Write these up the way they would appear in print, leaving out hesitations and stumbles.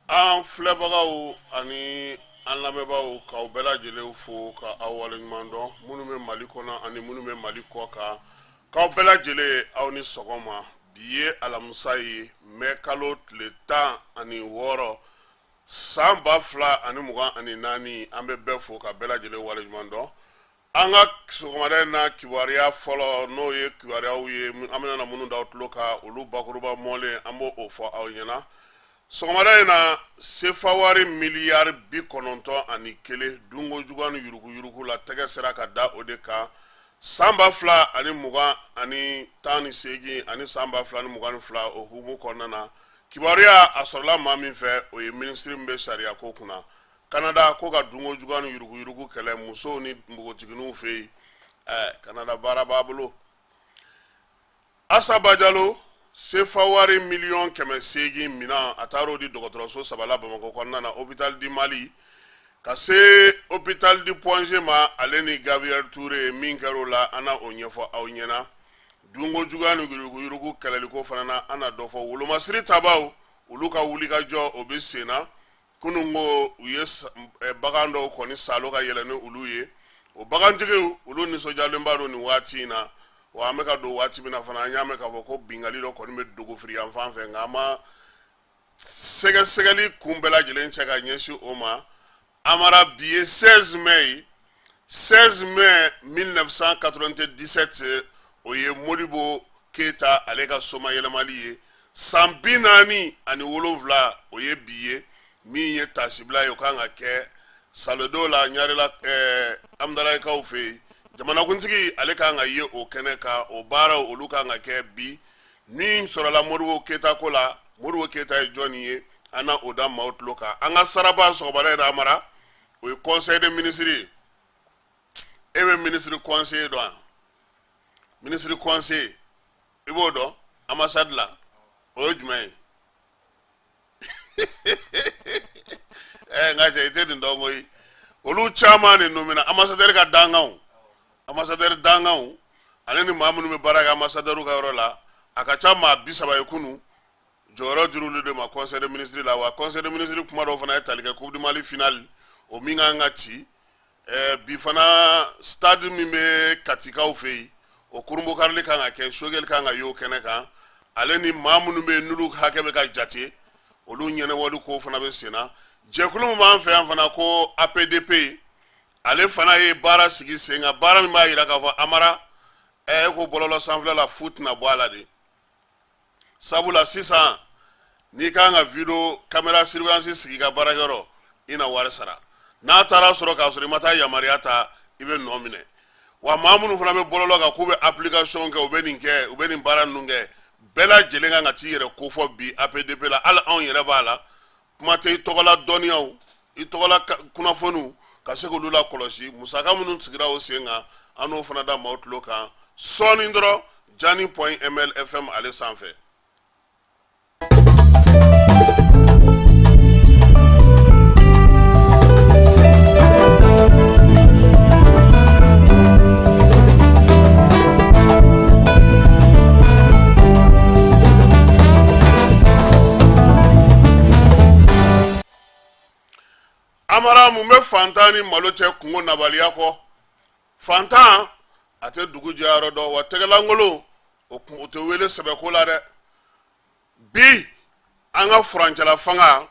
An filɛbagaw ani an lamɛnbaaw, k'aw bɛɛ lajɛlen fo ka aw waleɲuman dɔn, minnu bɛ Mali kɔnɔ ani minnu bɛ Mali kɔ kan, k'aw bɛɛ lajɛlen aw ni sɔgɔma. Bi ye alamisa ye, mɛ kalo tile 16, san 2024. An bɛ bɛɛ fo ka bɛɛ lajɛlen waleɲuman dɔn. An ka sɔgɔmada in na kibaruya fɔlɔ, n'o ye kibaruyaw ye an bɛna na minnu da aw tulo kan, olu bakuruba mɔlen, an b'o o fɔ aw ɲɛna sɔgɔmada in na. Sefa wari miliyari 91, dunko juguya ni yuruguyurugu la, tɛgɛ sera ka da o de kan san 2020 ani 18 ani san 2022. O hukumu kɔnɔna na, kibaruya a sɔrɔla maa min fɛ, o ye minisiri min bɛ sariya ko kunna Kanada, ko ka dunko juguya ni yuruguyurugu kɛlɛ musow ni npogotigininw fɛ yen. Kanada baara b'a bolo. Asa Bajalo, sefa wari miliyɔn 800 minan, a taar'o di dɔgɔtɔrɔso saba la Bamakɔ kɔnɔna na, hôpital du Mali ka se hôpital du Point G ma, ale ni Gabriel Touré. Min kɛr'o la, an na o ɲɛfɔ aw ɲɛna. Dunko juguya ni yuruguyurugu kɛlɛliko fana na, an na dɔ fɔ. Wolomasiri tabaw, olu ka wulikajɔ, o bɛ sen na. Kunun ko u ye bagan dɔw kɔni salo ka yɛlɛ ni olu ye. O bagantigiw, olu nisɔndiyalenba don nin waati in na. Wa an bɛ ka don waati min na fana, an y'a mɛn k'a fɔ ko binkanni dɔ kɔni bɛ dogofiri yan fan fɛ, nka an ma sɛgɛsɛgɛli kun bɛɛ lajɛlen cɛ ka ɲɛsin o ma. Amara, bi ye 16 mai ye, 16 mai 1997, o ye Modibo Keyita ale ka somayɛlɛmali ye. San 47, o ye bi ye. Min ye tasibila ye, o kan ka kɛ salodon la Ɲarela, Amudalayikaw fɛ yen. Jamanakuntigi ale kan ka ye o kɛnɛ kan. O baaraw, olu kan ka kɛ bi. Min sɔrɔla Modibo Keyita ko la, Modibo Keyita ye jɔnni ye, an na o da maaw tulo kan. An ka saraba sɔgɔmada in na, Amara, o ye conseil des ministres ye. E bɛ ministre conseiller dɔn wa? Ministre conseiller, i b'o dɔn ambassade la, o ye jumɛn ye? N ka cɛ, i tɛ nin dɔn koyi. Olu caman de nomina ambassadeur ka dankanw, ambassadeur dankanw, ale ni maa minnu bɛ baara kɛ ambassadeur ka yɔrɔ la, a ka ca maa 30 ye. Kunun jɔyɔrɔ dir'olu de ma conseil des ministres la. Wa conseil des ministres kuma dɔw fana ye tali kɛ Coupe du Mali finale, o min kan ka ci bi fana, stade min bɛ Katikaw fɛ yen, o kurunbonkarili kan ka kɛ, Sogɛli kan ka y'o kɛnɛ kan, ale ni maa minnu bɛ yen n'olu hakɛ bɛ ka jate, olu ɲɛnabɔli ko fana bɛ sen na. Jɛkulu min b'an fɛ yan fana ko APDP, ale fana ye baara sigi sen kan, baara min b'a jira k'a fɔ Amara, ko bɔlɔlɔ sanfɛla la, fu tɛna bɔ a la de. Sabula sisan n'i kan ka video caméra surveillance sigi i ka baarakɛyɔrɔ, i na wari sara. N'a taara sɔrɔ k'a sɔrɔ i ma taa yamaruya ta, i bɛ nɔ minɛ. Wa maa minnu fana bɛ bɔlɔlɔ kan k'u bɛ application kɛ, u bɛ nin kɛ, u bɛ nin baara ninnu kɛ, bɛɛ lajɛlen kan ka t'i yɛrɛ kofɔ bi APDP la. Hali anw yɛrɛ b'a la. Kuma tɛ i tɔgɔla dɔnniyaw, i tɔgɔla kunnafoniw ka se k'olu lakɔlɔsi. Musaka minnu sigira o sen kan, an n'o fana da maaw tulo kan sɔɔni dɔrɔn, jani point ml fm ale sanfɛ. Mun bɛ fantan ni malo cɛ kungo nabaliya kɔ? Fantan a tɛ dugu jɛyɔrɔ dɔn, wa tɛgɛlankolon o kun o tɛ wele sɛbɛko la dɛ. Bi an ka furancɛla fanga,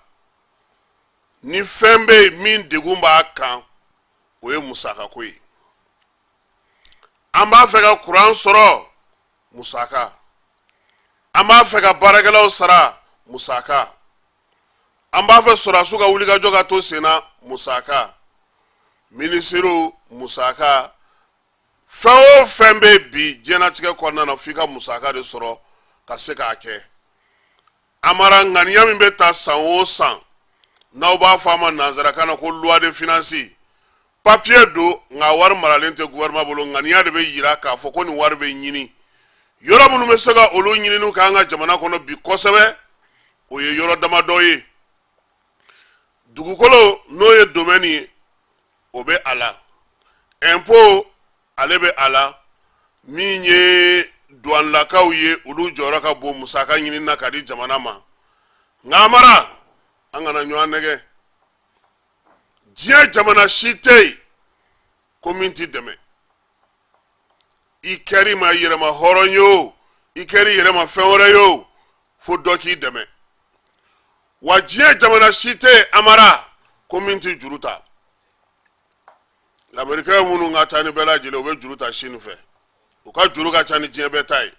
ni fɛn bɛ yen min degun b'a kan, o ye musakako ye. An b'a fɛ ka kuran sɔrɔ, musaka. An b'a fɛ ka baarakɛlaw sara, musaka. An b'a fɛ sɔrɔdasiw ka wulikajɔ ka to sen na, musaka. Minisiriw, musaka. Fɛn o fɛn bɛ bi diɲɛnatigɛ kɔnɔna na, f'i ka musaka de sɔrɔ ka se k'a kɛ. Amara, ŋaniya min bɛ ta san o san, n'aw b'a fɔ a ma nanzarakan na ko loi de finance, papiye don, nka wari maralen tɛ gouvernement bolo. Ŋaniya de bɛ yira k'a fɔ ko nin wari bɛ ɲini. Yɔrɔ minnu bɛ se ka olu ɲininiw kɛ an ka jamana kɔnɔ bi kosɛbɛ, o ye yɔrɔ damadɔ ye. Dugukolo, n'o ye domaine ye, o bɛ a la. Impôt, ale bɛ a la. Min ye duwanilakaw ye, olu jɔyɔrɔ ka bon musaka ɲinini na ka di jamana ma. Nka Amara, an kana ɲɔgɔn nɛgɛ. Diɲɛ jamana si tɛ yen ko min t'i dɛmɛ. I kɛr'i ma yɛrɛma hɔrɔn ye o, i kɛr'i yɛrɛ ma fɛn wɛrɛ ye o, fo dɔ k'i dɛmɛ. Wa diɲɛ jamana si tɛ yen, Amara, ko min tɛ juru ta. Lamerikɛn minnu ka taa ni bɛɛ lajɛlen, u bɛ juru ta Sini fɛ. U ka juru ka ca ni diɲɛ bɛɛ ta ye.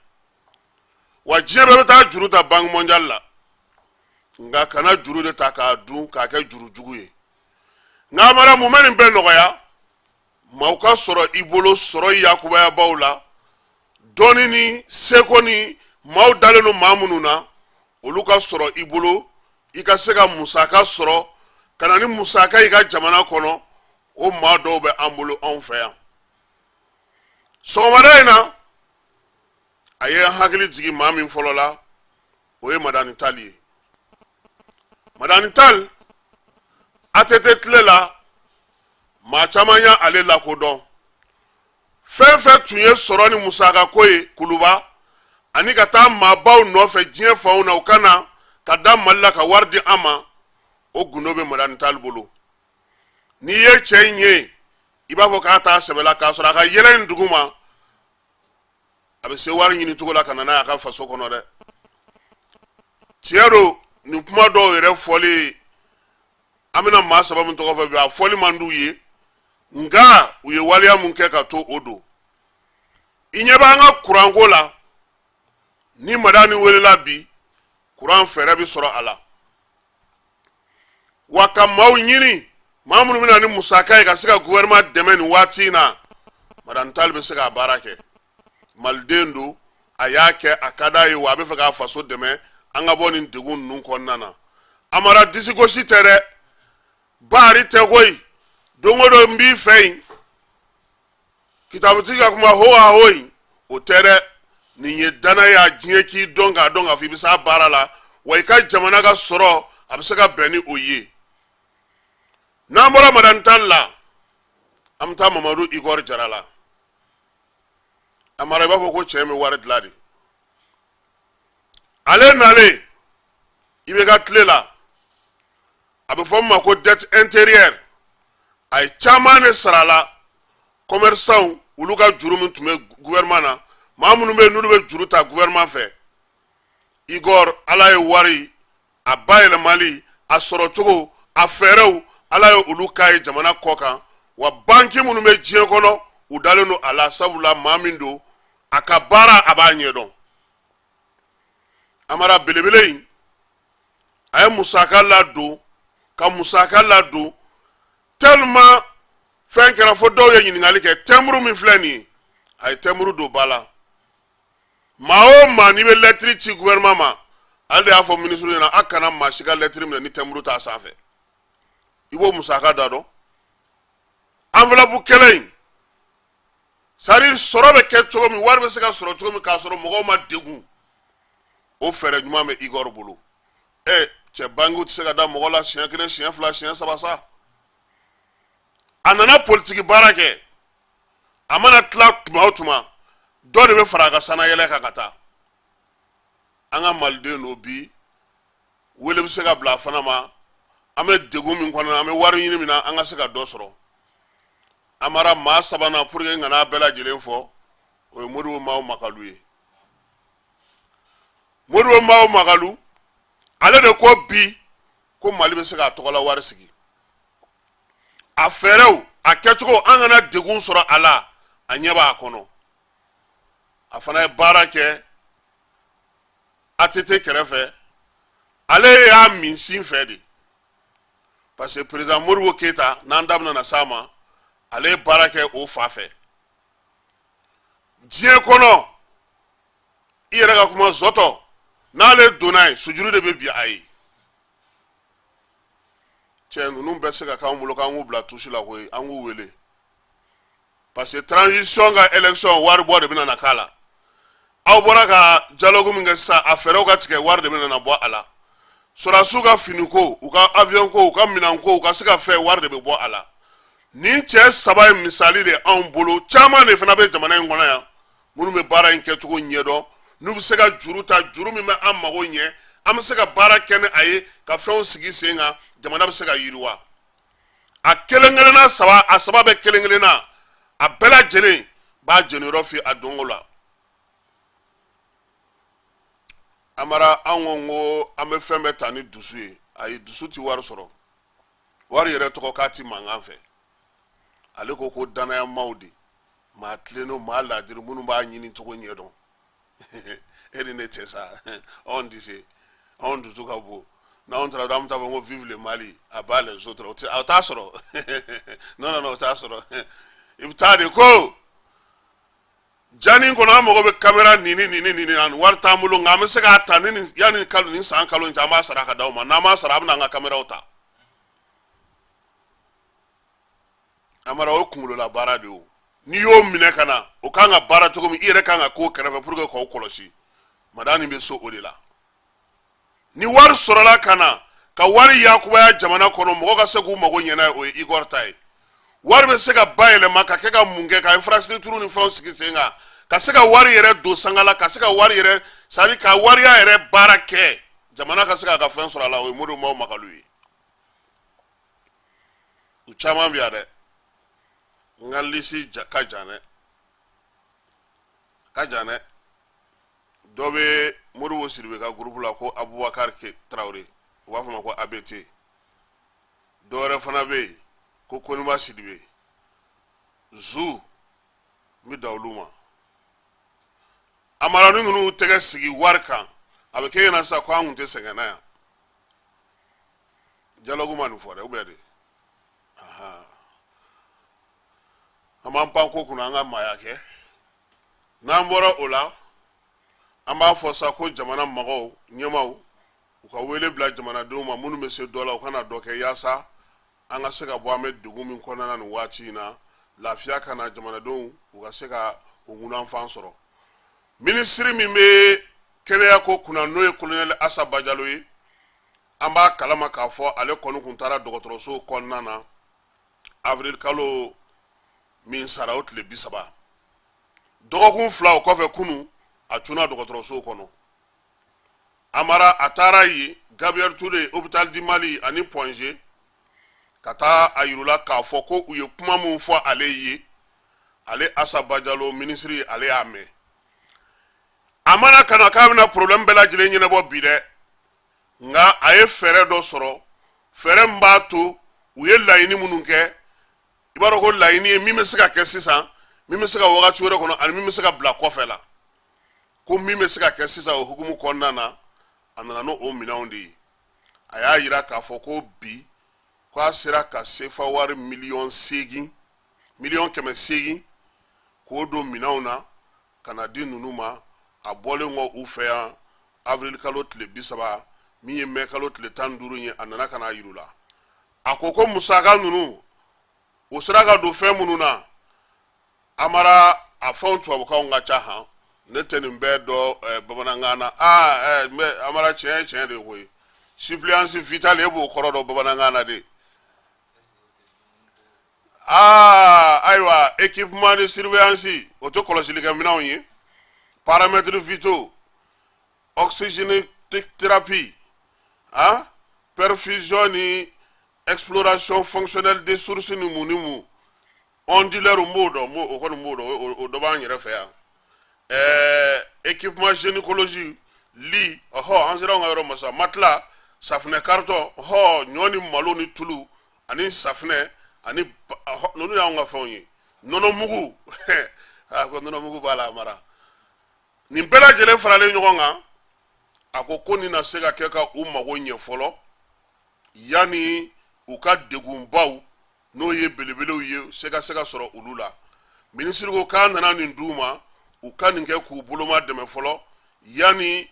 Wa diɲɛ bɛɛ bɛ taa juru ta Banque mondiale la, nka kana juru de ta k'a dun k'a kɛ juru jugu ye. Nka Amara, mun bɛ nin bɛɛ nɔgɔya? Maaw ka sɔrɔ i bolo, sɔrɔ yakubayabaw la, dɔnni ni seko ni maaw dalen don maa minnu na, olu ka sɔrɔ i bolo, i ka se ka musaka sɔrɔ ka na ni musaka i ka jamana kɔnɔ. O maa dɔw bɛ an bolo anw fɛ yan. Sɔgɔmada in na, a ye n hakili jigin maa min fɔlɔ la, o ye Madani Tali ye. Madani Tali, ATT tile la, maa caman y' ale lakodɔn. Fɛn fɛn tun ye sɔrɔ ni musakako ye Kuluba, ani ka taa maabaw nɔfɛ diɲɛ fanw na, u ka na ka da Mali la ka wari di an ma, o gundo bɛ Madani Tali bolo. N'i ye cɛ in ye, i b'a fɔ k'a t'a sɛbɛ la, k'a sɔrɔ a ka yɛlɛ in duguma, a bɛ se wari ɲini cogo la ka na n'a ye a ka faso kɔnɔ dɛ. Tiɲɛ don, nin kuma dɔw yɛrɛ fɔli, an bɛna maa saba min tɔgɔ fɔ bi, a fɔli man d'u ye, nka u ye waleya mun kɛ ka to o don. I ɲɛ b'an ka kuranko la, ni Madani welela bi, kuran fɛɛrɛ bɛ sɔrɔ a la. Wa ka maaw ɲini, maa minnu bɛna ni musaka ye ka se ka gouvernement dɛmɛ nin waati in na, Madani Tali bɛ se k'a baara kɛ. Maliden don, a y'a kɛ, a ka d'a ye, wa a bɛ fɛ k'a faso dɛmɛ an ka bɔ nin degun ninnu kɔnɔna na. Amara, disigosi tɛ dɛ, baari tɛ koyi. Don o don n b'i fɛ yen, kitabutigi ka kuma ho a ho in, o tɛ dɛ. Nin ye danaya, diɲɛ k'i dɔn, k'a dɔn k'a fɔ i bɛ s'a baara la, wa i ka jamana ka sɔrɔ a bɛ se ka bɛn ni o ye. N'an bɔra Madani Tali la, an bɛ taa Mamadu Igor Jara la. Amara, i b'a fɔ ko cɛ in bɛ wari dilan de. Ale nalen IBK tile la, a bɛ fɔ min ma ko dette intérieure, a ye caman de sara a la. Commerçant, olu ka juru min tun bɛ gouvernement na, maa minnu bɛ yen n'olu bɛ juru ta gouvernement fɛ, Igor, Ala ye wari a bayɛlɛmali, a sɔrɔcogo, a fɛɛrɛw, Ala ye olu k'a ye jamana kɔ kan. Wa banki minnu bɛ diɲɛ kɔnɔ, u dalen don a la, sabula maa min don, a ka baara a b'a ɲɛdɔn. Amara, belebele in, a ye musaka ladon, ka musaka ladon tellement fɛn kɛra fo dɔw ye ɲininkali kɛ. Tɛnburu min filɛ nin ye, a ye tɛnburu don ba la. Maa o maa n'i bɛ lɛtiri ci gouvernement ma, ale de y'a fɔ minisiri ɲɛna, a kana maa si ka lɛtiri minɛ ni tɛnburu t'a sanfɛ. I b'o musaka da dɔn. Enveloppe kɛlɛ in, c'est-à-dire sɔrɔ bɛ kɛ cogo min, wari bɛ se ka sɔrɔ cogo min k'a sɔrɔ mɔgɔw ma degun, o fɛɛrɛ ɲuman bɛ Igor bolo. Ɛ cɛ, bankiw tɛ se ka da mɔgɔ la siɲɛ kelen, siɲɛ fila, siɲɛ saba sa. A nana politiki baara kɛ, a mana tila tuma o tuma, dɔ de bɛ fara a ka sanayɛlɛ kan ka taa. An ka maliden don bi, wele bɛ se ka bila a fana ma. An bɛ degun min kɔnɔ, an bɛ wari ɲini min na, an ka se ka dɔ sɔrɔ. Amara, maa sabanan, pour que n kana bɛɛ lajɛlen fɔ, o ye Modibo Mao Makalu ye. Modibo Mao Makalu, ale de ko bi ko Mali bɛ se k'a tɔgɔla wari sigi. A fɛɛrɛw, a kɛcogo, an kana degun sɔrɔ a la, a ɲɛ b'a kɔnɔ. A fana ye baara kɛ ATT kɛrɛfɛ. Ale y'a min sin fɛ de, parce que président Modibo Keyita, n'an da bɛna s'a ma, ale ye baara kɛ o fa fɛ. Diɲɛ kɔnɔ, i yɛrɛ ka kuma zɔtɔ, n'ale donna yen, sujuru de bɛ bin a ye. Cɛ ninnu bɛɛ se ka k'an bolo k'an k'u bila tusi la koyi, an k'u wele, parce que transition ka élection, wari bɔ de bɛna na k'a la. Aw bɔra ka dialogue min kɛ sisan, a fɛɛrɛw ka tigɛ, wari de bɛna na bɔ a la. Sɔrɔdasiw ka finiko, u ka avion ko, u ka minɛn ko, u ka se ka fɛn, wari de bɛ bɔ a la. Nin cɛ saba ye misali de anw bolo. Caman de fana bɛ jamana in kɔnɔ yan, minnu bɛ baara in kɛcogo ɲɛdɔn, n'u bɛ se ka juru ta, juru min bɛ an mago ɲɛ, an bɛ se ka baara kɛ ni a ye ka fɛnw sigi sen kan, jamana bɛ se ka yiriwa. A kelen kelenna saba, a saba bɛ kelen kelenna, a bɛɛ lajɛlen b'a jeniyɔrɔ fi a donko la. Amara, an ko an bɛ fɛn bɛɛ ta ni dusu ye. Ayi, dusu ti wari sɔrɔ. Wari yɛrɛ tɔgɔ k'a ti mankan fɛ. Ale ko ko danayamaw de, maa tilennenw, maa laadiri, minnu b'a ɲini cogo ɲɛdɔn. E ni ne tɛ sa, anw tɛ se, anw dusu ka bon. N'anw taara, an bɛ taa fɔ ko vive le Mali, à bas les autres. O tɛ, o t'a sɔrɔ. Non, non, non, o t'a sɔrɔ. I bɛ taa de ko jani kɔnɔ, an mago bɛ kamera nin ni nin ni nin, ani wari t'an bolo, nka an bɛ se k'a ta ni nin yanni kalo nin san kalo in cɛ, an b'a sara ka d'aw ma. N'an m'a sara, a bɛna an ka kameraw ta. Amara, o ye kunkolola baara de ye. O n'i y'o minɛ ka na, o kan ka baara cogo min, i yɛrɛ kan ka k'o kɛrɛfɛ pour que k'o kɔlɔsi. Madani bɛ so o de la. Ni wari sɔrɔla ka na ka wari yakubaya jamana kɔnɔ, mɔgɔ ka se k'u mago ɲɛ n'a ye, o ye Igor ta ye. Wari bɛ se ka bayɛlɛma ka kɛ ka mun kɛ, ka infrastructure ni fɛnw sigi sen kan, ka se ka wari yɛrɛ don sanga la, ka se ka wari yɛrɛ, c'est à dire ka wariya yɛrɛ baara kɛ, jamana ka se k'a ka fɛn sɔrɔ a la, o ye Modibo Mao Makalu ye. U caman bɛ yan dɛ. N ka lisi ka jan dɛ, ka jan dɛ. Dɔ bɛ Modibo Sidibe ka groupe la ko Abubakar Tarawele, u b'a fɔ ma ko ABT. Dɔ wɛrɛ fana bɛ yen ko Koniba Sidibe zu. N bɛ da olu ma. Amara, ni ninnu tɛgɛ sigi wari kan, a bɛ k'e ɲɛna sisan ko an kun tɛ sɛgɛn na yan. Dialogue ma nin fɔ dɛ, ou bien de an b'an pan ko kunna, an ka maaya kɛ. N'an bɔra o la, an b'a fɔ sa ko jamana mɔgɔw ɲɛmaw, u ka wele bila jamanadenw ma, minnu bɛ se dɔ la, u kana dɔ kɛ yaasa an ka se ka bɔ an bɛ degun min kɔnɔna na nin waati in na, lafiya ka na, jamanadenw u ka se ka u ŋunanfan sɔrɔ. Minisiri min bɛ kɛnɛya ko kunna, n'o ye kolonɛli Asa Bajalo ye, an b'a kalama k'a fɔ ale kɔni kun taara dɔgɔtɔrɔso kɔnɔna na avril kalo min sara, o tile 30, dɔgɔkun 2 o kɔfɛ, kunu a cunna dɔgɔtɔrɔso kɔnɔ. Amara, a taara yen, Gabriel Touré, hôpital du Mali ani Point G, ka taa a yirula k'a fɔ ko u ye kuma min fɔ ale ye, ale Asa Bajalo minisiri, ale y'a mɛn. A mana ka na k'a bɛna problème bɛɛ lajɛlen ɲɛnabɔ bi dɛ, nka a ye fɛɛrɛ dɔ sɔrɔ, fɛɛrɛ min b'a to u ye laɲini minnu kɛ, i b'a dɔn ko laɲini ye min bɛ se ka kɛ sisan, min bɛ se ka wagati wɛrɛ kɔnɔ, ani min bɛ se ka bila kɔfɛ la. Ko min bɛ se ka kɛ sisan, o hukumu kɔnɔna na, a nana n'o minɛnw de ye. A y'a yira k'a fɔ ko bi k'a sera ka sefa wari miliyɔn 8, miliyɔn 800, k'o don minɛnw na ka na di ninnu ma. A bɔlen kɔ u fɛ yan avril kalo tile 30, min ye mɛ kalo tile 15 ye, a nana ka n'a yir'u la. A ko ko musaka ninnu, o sera ka don fɛn minnu na. Amara, a fɛnw tubabukanw ka ca han, ne tɛ nin bɛɛ dɔn bamanankan na. Aa mɛ Amara, tiɲɛ ye tiɲɛ de ye koyi. Suppléance vitale, e b'o kɔrɔ dɔn bamanankan na de? Aa ayiwa, équipement de surveillance, o tɛ kɔlɔsilikɛminɛnw ye, paramètres vitaux, oxygénothérapie, ah, perfusion ni Exploration fonctionnelle des sources ni mun ni mun, onduleur n b'o dɔn, o kɔni n b'o dɔn, o dɔ b'an yɛrɛ fɛ yan. Équipement gynécologie, lit, ɔhɔ, an sera anw ka yɔrɔ ma sa, matelas, safunɛ carton, ɔhɔ, ɲɔ ni malo ni tulu ani safunɛ ani ɔhɔ, ninnu y'anw ka fɛnw ye. Nɔnɔmugu, a ko nɔnɔmugu b'a la. A mara nin bɛɛ lajɛlen faralen ɲɔgɔn kan, a ko ko nin na se ka kɛ ka u mago ɲɛ fɔlɔ yanni u ka degunbaw, n'o ye belebelew ye, se ka se ka sɔrɔ olu la. Minisiri ko k'a nana nin d'u ma, u ka nin kɛ k'u boloma dɛmɛ fɔlɔ yanni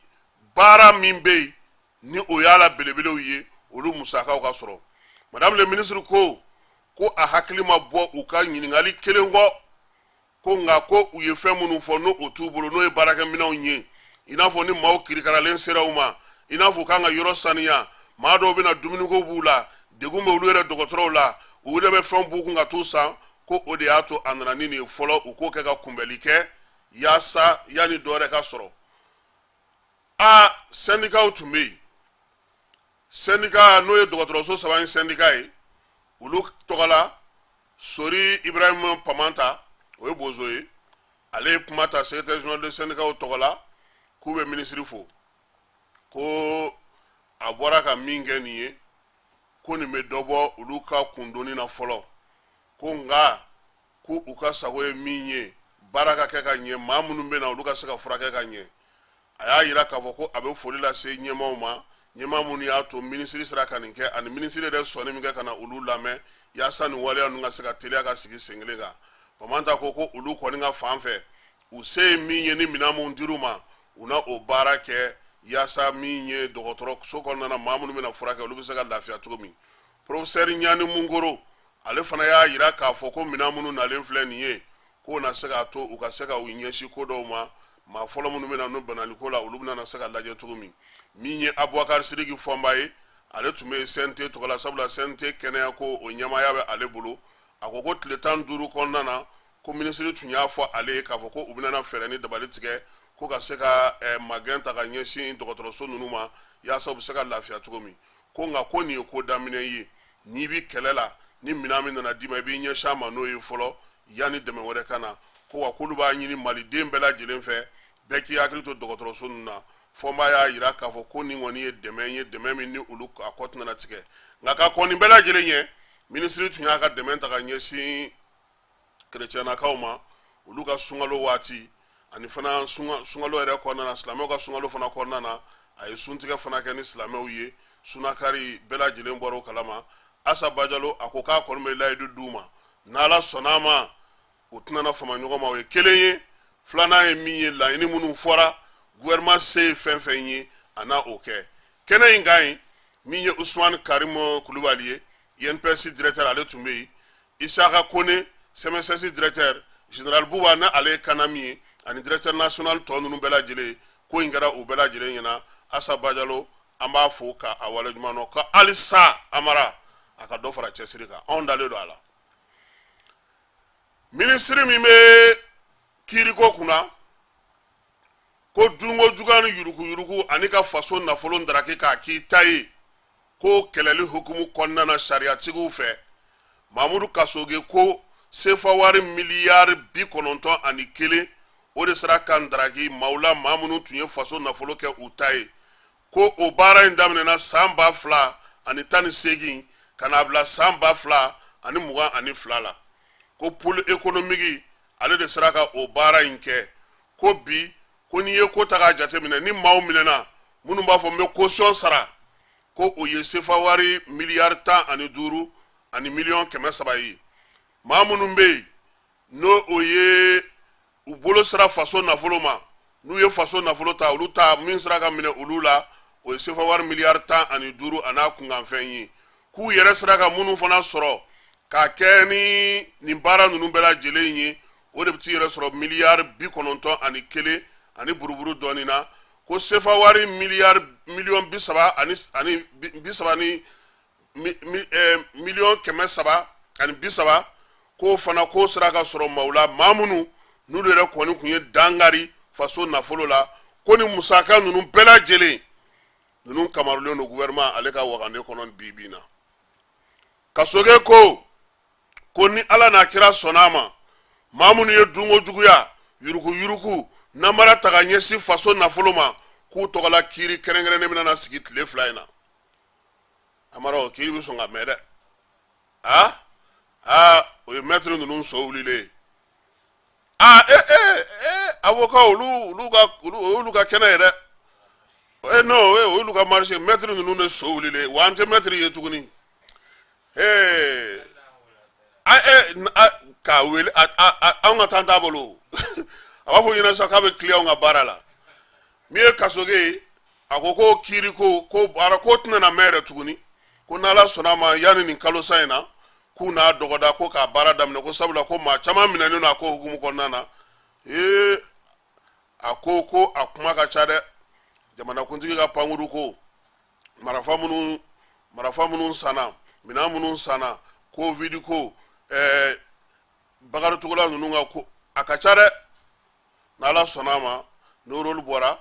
baara min bɛ yen ni o y'a la belebelew ye, olu musakaw ka sɔrɔ. Madame le ministre ko ko a hakili ma bɔ u ka ɲininkali kelen kɔ, ko nka ko u ye fɛn minnu fɔ n'o o t'u bolo, n'o ye baarakɛminɛnw ye, i n'a fɔ ni maaw kirikaralen sera u ma, i n'a fɔ u kan ka yɔrɔ saniya, maa dɔw bɛna dumuniko b'u la, degun bɛ olu yɛrɛ dɔgɔtɔrɔw la, u yɛrɛ bɛ fɛn b'u kun ka t'u san, ko o de y'a to a nana ni nin ye fɔlɔ, u k'o kɛ ka kunbɛli kɛ yaasa yanni dɔ wɛrɛ ka sɔrɔ. A sɛndikaw tun bɛ yen, sɛndika n'o ye dɔgɔtɔrɔso saba in sɛndika ye, olu tɔgɔ la Sori Ibrahim Pamanta, o ye bozo ye, ale ye kuma ta secrétaire général de syndicat tɔgɔ la, k'u bɛ minisiri fo, ko a bɔra ka min kɛ nin ye, ko nin bɛ dɔ bɔ olu ka kundonni na fɔlɔ, ko nka ko u ka sago ye min ye, baara ka kɛ ka ɲɛ, maa minnu bɛ na olu ka se ka furakɛ ka ɲɛ. A y'a yira k'a fɔ ko a bɛ foli lase ɲɛmaaw ma, ɲɛmaa minnu y'a to minisiri sera ka nin kɛ, ani minisiri yɛrɛ sɔnni min kɛ ka na olu lamɛn yaasa nin waleya ninnu ka se ka teliya ka sigi sen kelen kan. Pamanta ko ko olu kɔni ka fan fɛ, u se ye min ye, ni minɛn minnu dir'u ma, u na o baara kɛ yaasa min ye dɔgɔtɔrɔso kɔnɔna na, maa minnu bɛna furakɛ, olu bɛ se ka lafiya cogo min. Professeur Ɲani Munkoro, ale fana y'a yira k'a fɔ ko minɛn minnu nalen filɛ nin ye, k'o na se k'a to u ka se ka u ɲɛsin ko dɔw ma, maa fɔlɔ minnu bɛna n'u banaliko la, olu bɛna se ka lajɛ cogo min. Min ye Abubakar Sidiki Fɔnba ye, ale tun bɛ CNT tɔgɔ la, sabula CNT kɛnɛya ko o ɲɛmaaya bɛ ale bolo. A ko ko tile 15 kɔnɔna na, ko minisiri tun y'a fɔ ale ye k'a fɔ ko u bɛna fɛɛrɛ ni dabali tigɛ ko ka se ka magɛn ta ka ɲɛsin dɔgɔtɔrɔso ninnu ma yaasa u bɛ se ka lafiya cogo min. Ko nka ko nin ye ko daminɛ ye, n'i bɛ kɛlɛ la, ni minɛn min nana d'i ma, i b'i ɲɛsin a ma n'o ye fɔlɔ yanni dɛmɛ wɛrɛ ka na. Ko wa k'olu b'a ɲini maliden bɛɛ lajɛlen fɛ, bɛɛ k'i hakili to dɔgɔtɔrɔso ninnu na. Fɔnba y'a yira k'a fɔ ko nin kɔni ye dɛmɛ ye, dɛmɛ min ni olu a kɔ tɛna tigɛ. Nka ka kɔn nin bɛɛ lajɛlen ɲɛ, minisiri tun y'a ka dɛmɛ ta ka ɲɛsin kerecɛnnakaw ma olu ka sunkalo waati, ani fana sunkalo yɛrɛ kɔnɔna na, silamɛw ka sunkalo fana kɔnɔna na, a ye suntigɛ fana kɛ ni silamɛw ye, sunakari bɛɛ lajɛlen bɔra o kalama. Asa Bajalo, a ko k'a kɔni bɛ layidu d'u ma, n'Ala sɔnna a ma, u tɛna fama ɲɔgɔn ma. O ye kelen ye. Filanan ye min ye, laɲini minnu fɔra, gouvernement se ye fɛn fɛn ye, a na o kɛ. Kɛnɛ in kan yen, min ye Usumani Karimu Kulubali ye, INPS directeur, ale tun bɛ yen, Isaka Kone, CMSS directeur général Buba, ni ale ye CANAM ye, ani directeur national tɔ ninnu bɛɛ lajɛlen, ko in kɛra u bɛɛ lajɛlen ɲɛna. Asa Bajalo, an b'a fo ka a waleɲuman dɔn, ka halisa Amara a ka dɔ fara cɛsiri kan, anw dalen don a la. Minisiri min bɛ kiiriko kunna, ko dunko juguya ni yuruguyurugu ani ka faso nafolo ndaraki k'a k'i ta ye, ko kɛlɛli hukumu kɔnɔna na sariyatigiw fɛ, Mamudu Kasoge ko sefa wari miliyari 91, o de sera ka ndaraki maaw la, maa minnu tun ye faso nafolo kɛ u ta ye. Ko o baara in daminɛna san 2018 ka n'a bila san 2022 la. Ko pôle économique, ale de sera ka o baara in kɛ. Ko bi, ko n'i ye ko ta k'a jateminɛ, ni maaw minɛna minnu b'a fɔ n bɛ caution sara, ko o ye sefa wari miliyari 15 ani miliyɔn 300 ye. Maa minnu bɛ yen n'o o ye u bolo sera faso nafolo ma, n'u ye faso nafolo ta, olu ta min sera ka minɛ olu la, o ye sefa wari miliyari 15 a n'a kunkanfɛn ye. K'u yɛrɛ sera ka minnu fana sɔrɔ k'a kɛ ni nin baara ninnu bɛɛ lajɛlen ye, o de bɛ t'i yɛrɛ sɔrɔ miliyari 91 ani buruburu dɔɔnin na. Ko sefa wari miliyari miliyɔn bi saba ani ani bi saba ni miliyɔn 330, k'o fana k'o sera ka sɔrɔ maaw la, maa minnu n'olu yɛrɛ kɔni tun ye dankari faso nafolo la. Ko ni musaka ninnu bɛɛ lajɛlen ninnu kamarulen don gouvernement ale ka wagande kɔnɔ bi bi in na. Kasoge ko ko ni Ala n'a kira sɔnna a ma, maa minnu ye dunko juguya, yuruguyurugu, namara ta ka ɲɛsin faso nafolo ma, k'u tɔgɔla kiiri kɛrɛnkɛrɛnnen bɛna na sigi tile 2 in na. Amara, o kiiri bɛ sɔn ka mɛn dɛ. Aa aa, o ye mɛtiri ninnu so wulilen ye. Aa e e e, avocat olu ka olu o y'olu ka kɛnɛ ye dɛ. E non, o y'olu ka marché. Mɛtiri ninnu de so wulilen wa, an tɛ mɛtiri ye tuguni. Ee a e a k'a wele a a anw ka temps t'a bolo. A b'a fɔ ɲɛna sisan k'a bɛ client ka baara la. Min ye Kasoge ye, a ko ko kiiri ko baara ko tɛna na mɛn yɛrɛ tuguni, ko n'Ala sɔnna a ma, yanni nin kalo sa in na, k'u n'a dɔgɔda ko k'a baara daminɛ, ko sabula ko maa caman minɛnen don a ko hukumu kɔnɔna na. Ee, a ko ko a kuma ka ca dɛ. Jamanakuntigi ka pankuru ko, marafa minnu sanna, minɛn minnu sanna, Covid ko, Bakari Togola ninnu ka ko, a ka ca dɛ. N'Ala sɔnna a ma, n'o rôle bɔra,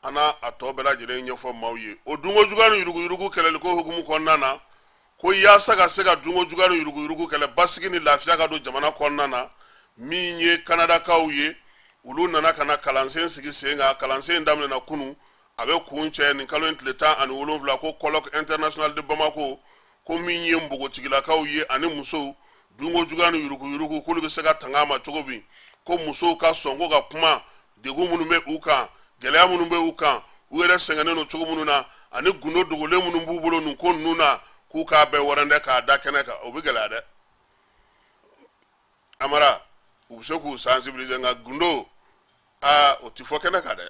an n'a a tɔ bɛɛ lajɛlen ɲɛfɔ maaw ye. O dunko juguya ni yuruguyurugu kɛlɛli ko hukumu kɔnɔna na, ko yaasa ka se ka dunko juguya ni yuruguyurugu kɛlɛ, basigi ni lafiya ka don jamana kɔnɔna na, min ye Kanadakaw ye, olu nana ka na kalansen sigi sen kan. Kalansen daminɛna kunun, a bɛ kuncɛ nin kalo in tile 17. Ko colloque international de Bamako, ko min ye npogotigilakaw ye ani musow, dunko juguya ni yuruguyurugu, k'olu bɛ se ka tanga a ma cogo min, ko musow ka sɔn ko ka kuma degun minnu bɛ u kan, gɛlɛya minnu bɛ u kan, u yɛrɛ sɛgɛnnen don cogo minnu na, ani gundo dogolen minnu b'u bolo nin ko ninnu na, k'u k'a bɛɛ wɛrɛndɛ k'a da kɛnɛ kan. O bɛ gɛlɛya dɛ, Amara. U bɛ se k'u sensibiliser, nka gundo, aa, o ti fɔ kɛnɛ kan dɛ.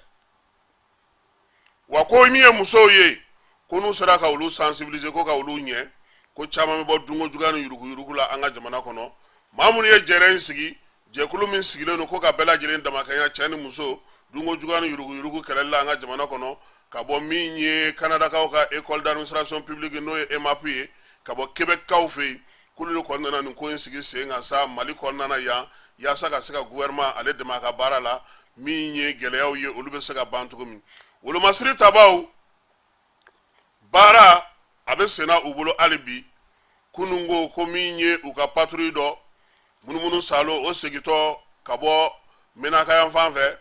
Wa ko min ye musow ye, ko n'u sera ka olu sensibiliser, ko ka olu ɲɛ, ko caman bɛ bɔ dunko juguya ni yuruguyurugu la an ka jamana kɔnɔ. Maa minnu ye jɛrɛ in sigi, jɛkulu min sigilen don ko ka bɛɛ lajɛlen damakɛnya, cɛ ni muso, dunko juguya ni yuruguyurugu kɛlɛli la an ka jamana kɔnɔ, ka bɔ min ye Kanadakaw ka école d'administration publique, n'o ye EMAP ye, ka bɔ Québeckaw fɛ yen, k'olu de kɔni nana nin ko in sigi sen kan sa Mali kɔnɔna na yan, yaasa ka se ka gouvernement ale dɛmɛ a ka baara la, min ye gɛlɛyaw ye, olu bɛ se ka ban cogo min. Wolomasiri tabaw baara a bɛ senna u bolo hali bi. Kunun ko ko min ye u ka patrouille dɔ munumunu salo, o segintɔ ka bɔ Menaka yan fan fɛ,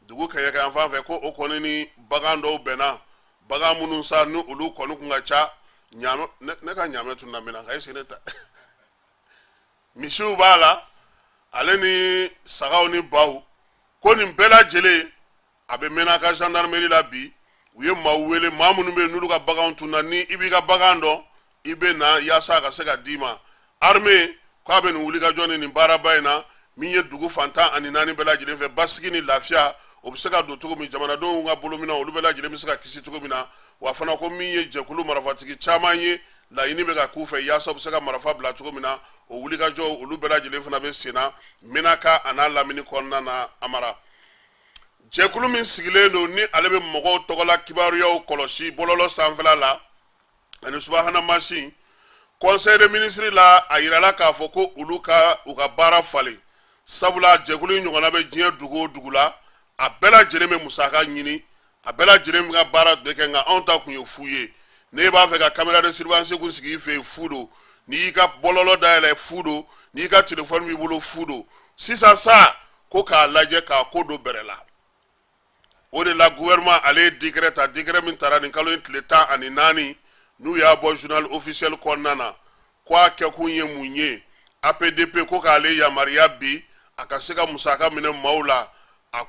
dugu kɛɲɛka yan fan fɛ, ko o kɔni ni bagan dɔw bɛnna, bagan minnu sa ni olu kɔni kun ka ca. Ɲaamɛ, ne ka ɲaamɛ tununa Menaka, e ne ta misiw b'a la, ale ni sagaw ni baw, ko nin bɛɛ lajɛlen a bɛ Menaka gendarmerie la bi. U ye maaw wele, maa minnu bɛ yen n'olu ka baganw tununa, ni i b'i ka bagan dɔn, i bɛ na yaasa a ka se ka d'i ma. Armée k'a bɛ nin wulikajɔ ni nin baaraba in na, min ye dugu fan 14 bɛɛ lajɛlen fɛ, basigi ni lafiya o bɛ se ka don cogo min, jamanadenw ka bolominɛw, olu bɛɛ lajɛlen bɛ se ka kisi cogo min na. Wa fana ko min ye jɛkulu marafatigi caman ye, laɲini bɛ ka k'u fɛ yaasa u bɛ se ka marafa bila cogo min na, o wulikajɔ olu bɛɛ lajɛlen fana bɛ sen na Menaka a n'a lamini kɔnɔna na. Amara, jɛkulu min sigilen don ni ale bɛ mɔgɔw tɔgɔla kibaruyaw kɔlɔsi bɔlɔlɔ sanfɛla la ani subahana mansin, conseil des ministres la, a yirala k'a fɔ ko olu ka u ka baara falen, sabula jɛkulu in ɲɔgɔnna bɛ diɲɛ dugu o dugu la, a bɛɛ lajɛlen bɛ musaka ɲini, a bɛɛ lajɛlen bɛ ka baara bɛɛ kɛ, nka anw ta kun ye fu ye. N'e b'a fɛ ka caméra de surveillance kun sigi i fɛ yen, fu don. N'i y'i ka bɔlɔlɔ dayɛlɛ, fu don. N'i ka telefɔni b'i bolo, fu don. Sisan sa, ko k'a lajɛ k'a ko don bɛrɛ la. O de la gouvernement ale ye décret ta, décret min tara nin kalo in tile 14, n'u y'a bɔ journal officiel kɔnɔna na, ko a kɛkun ye mun ye? APDP ko k'ale yamaruya bi a ka se ka musaka minɛ maaw la. A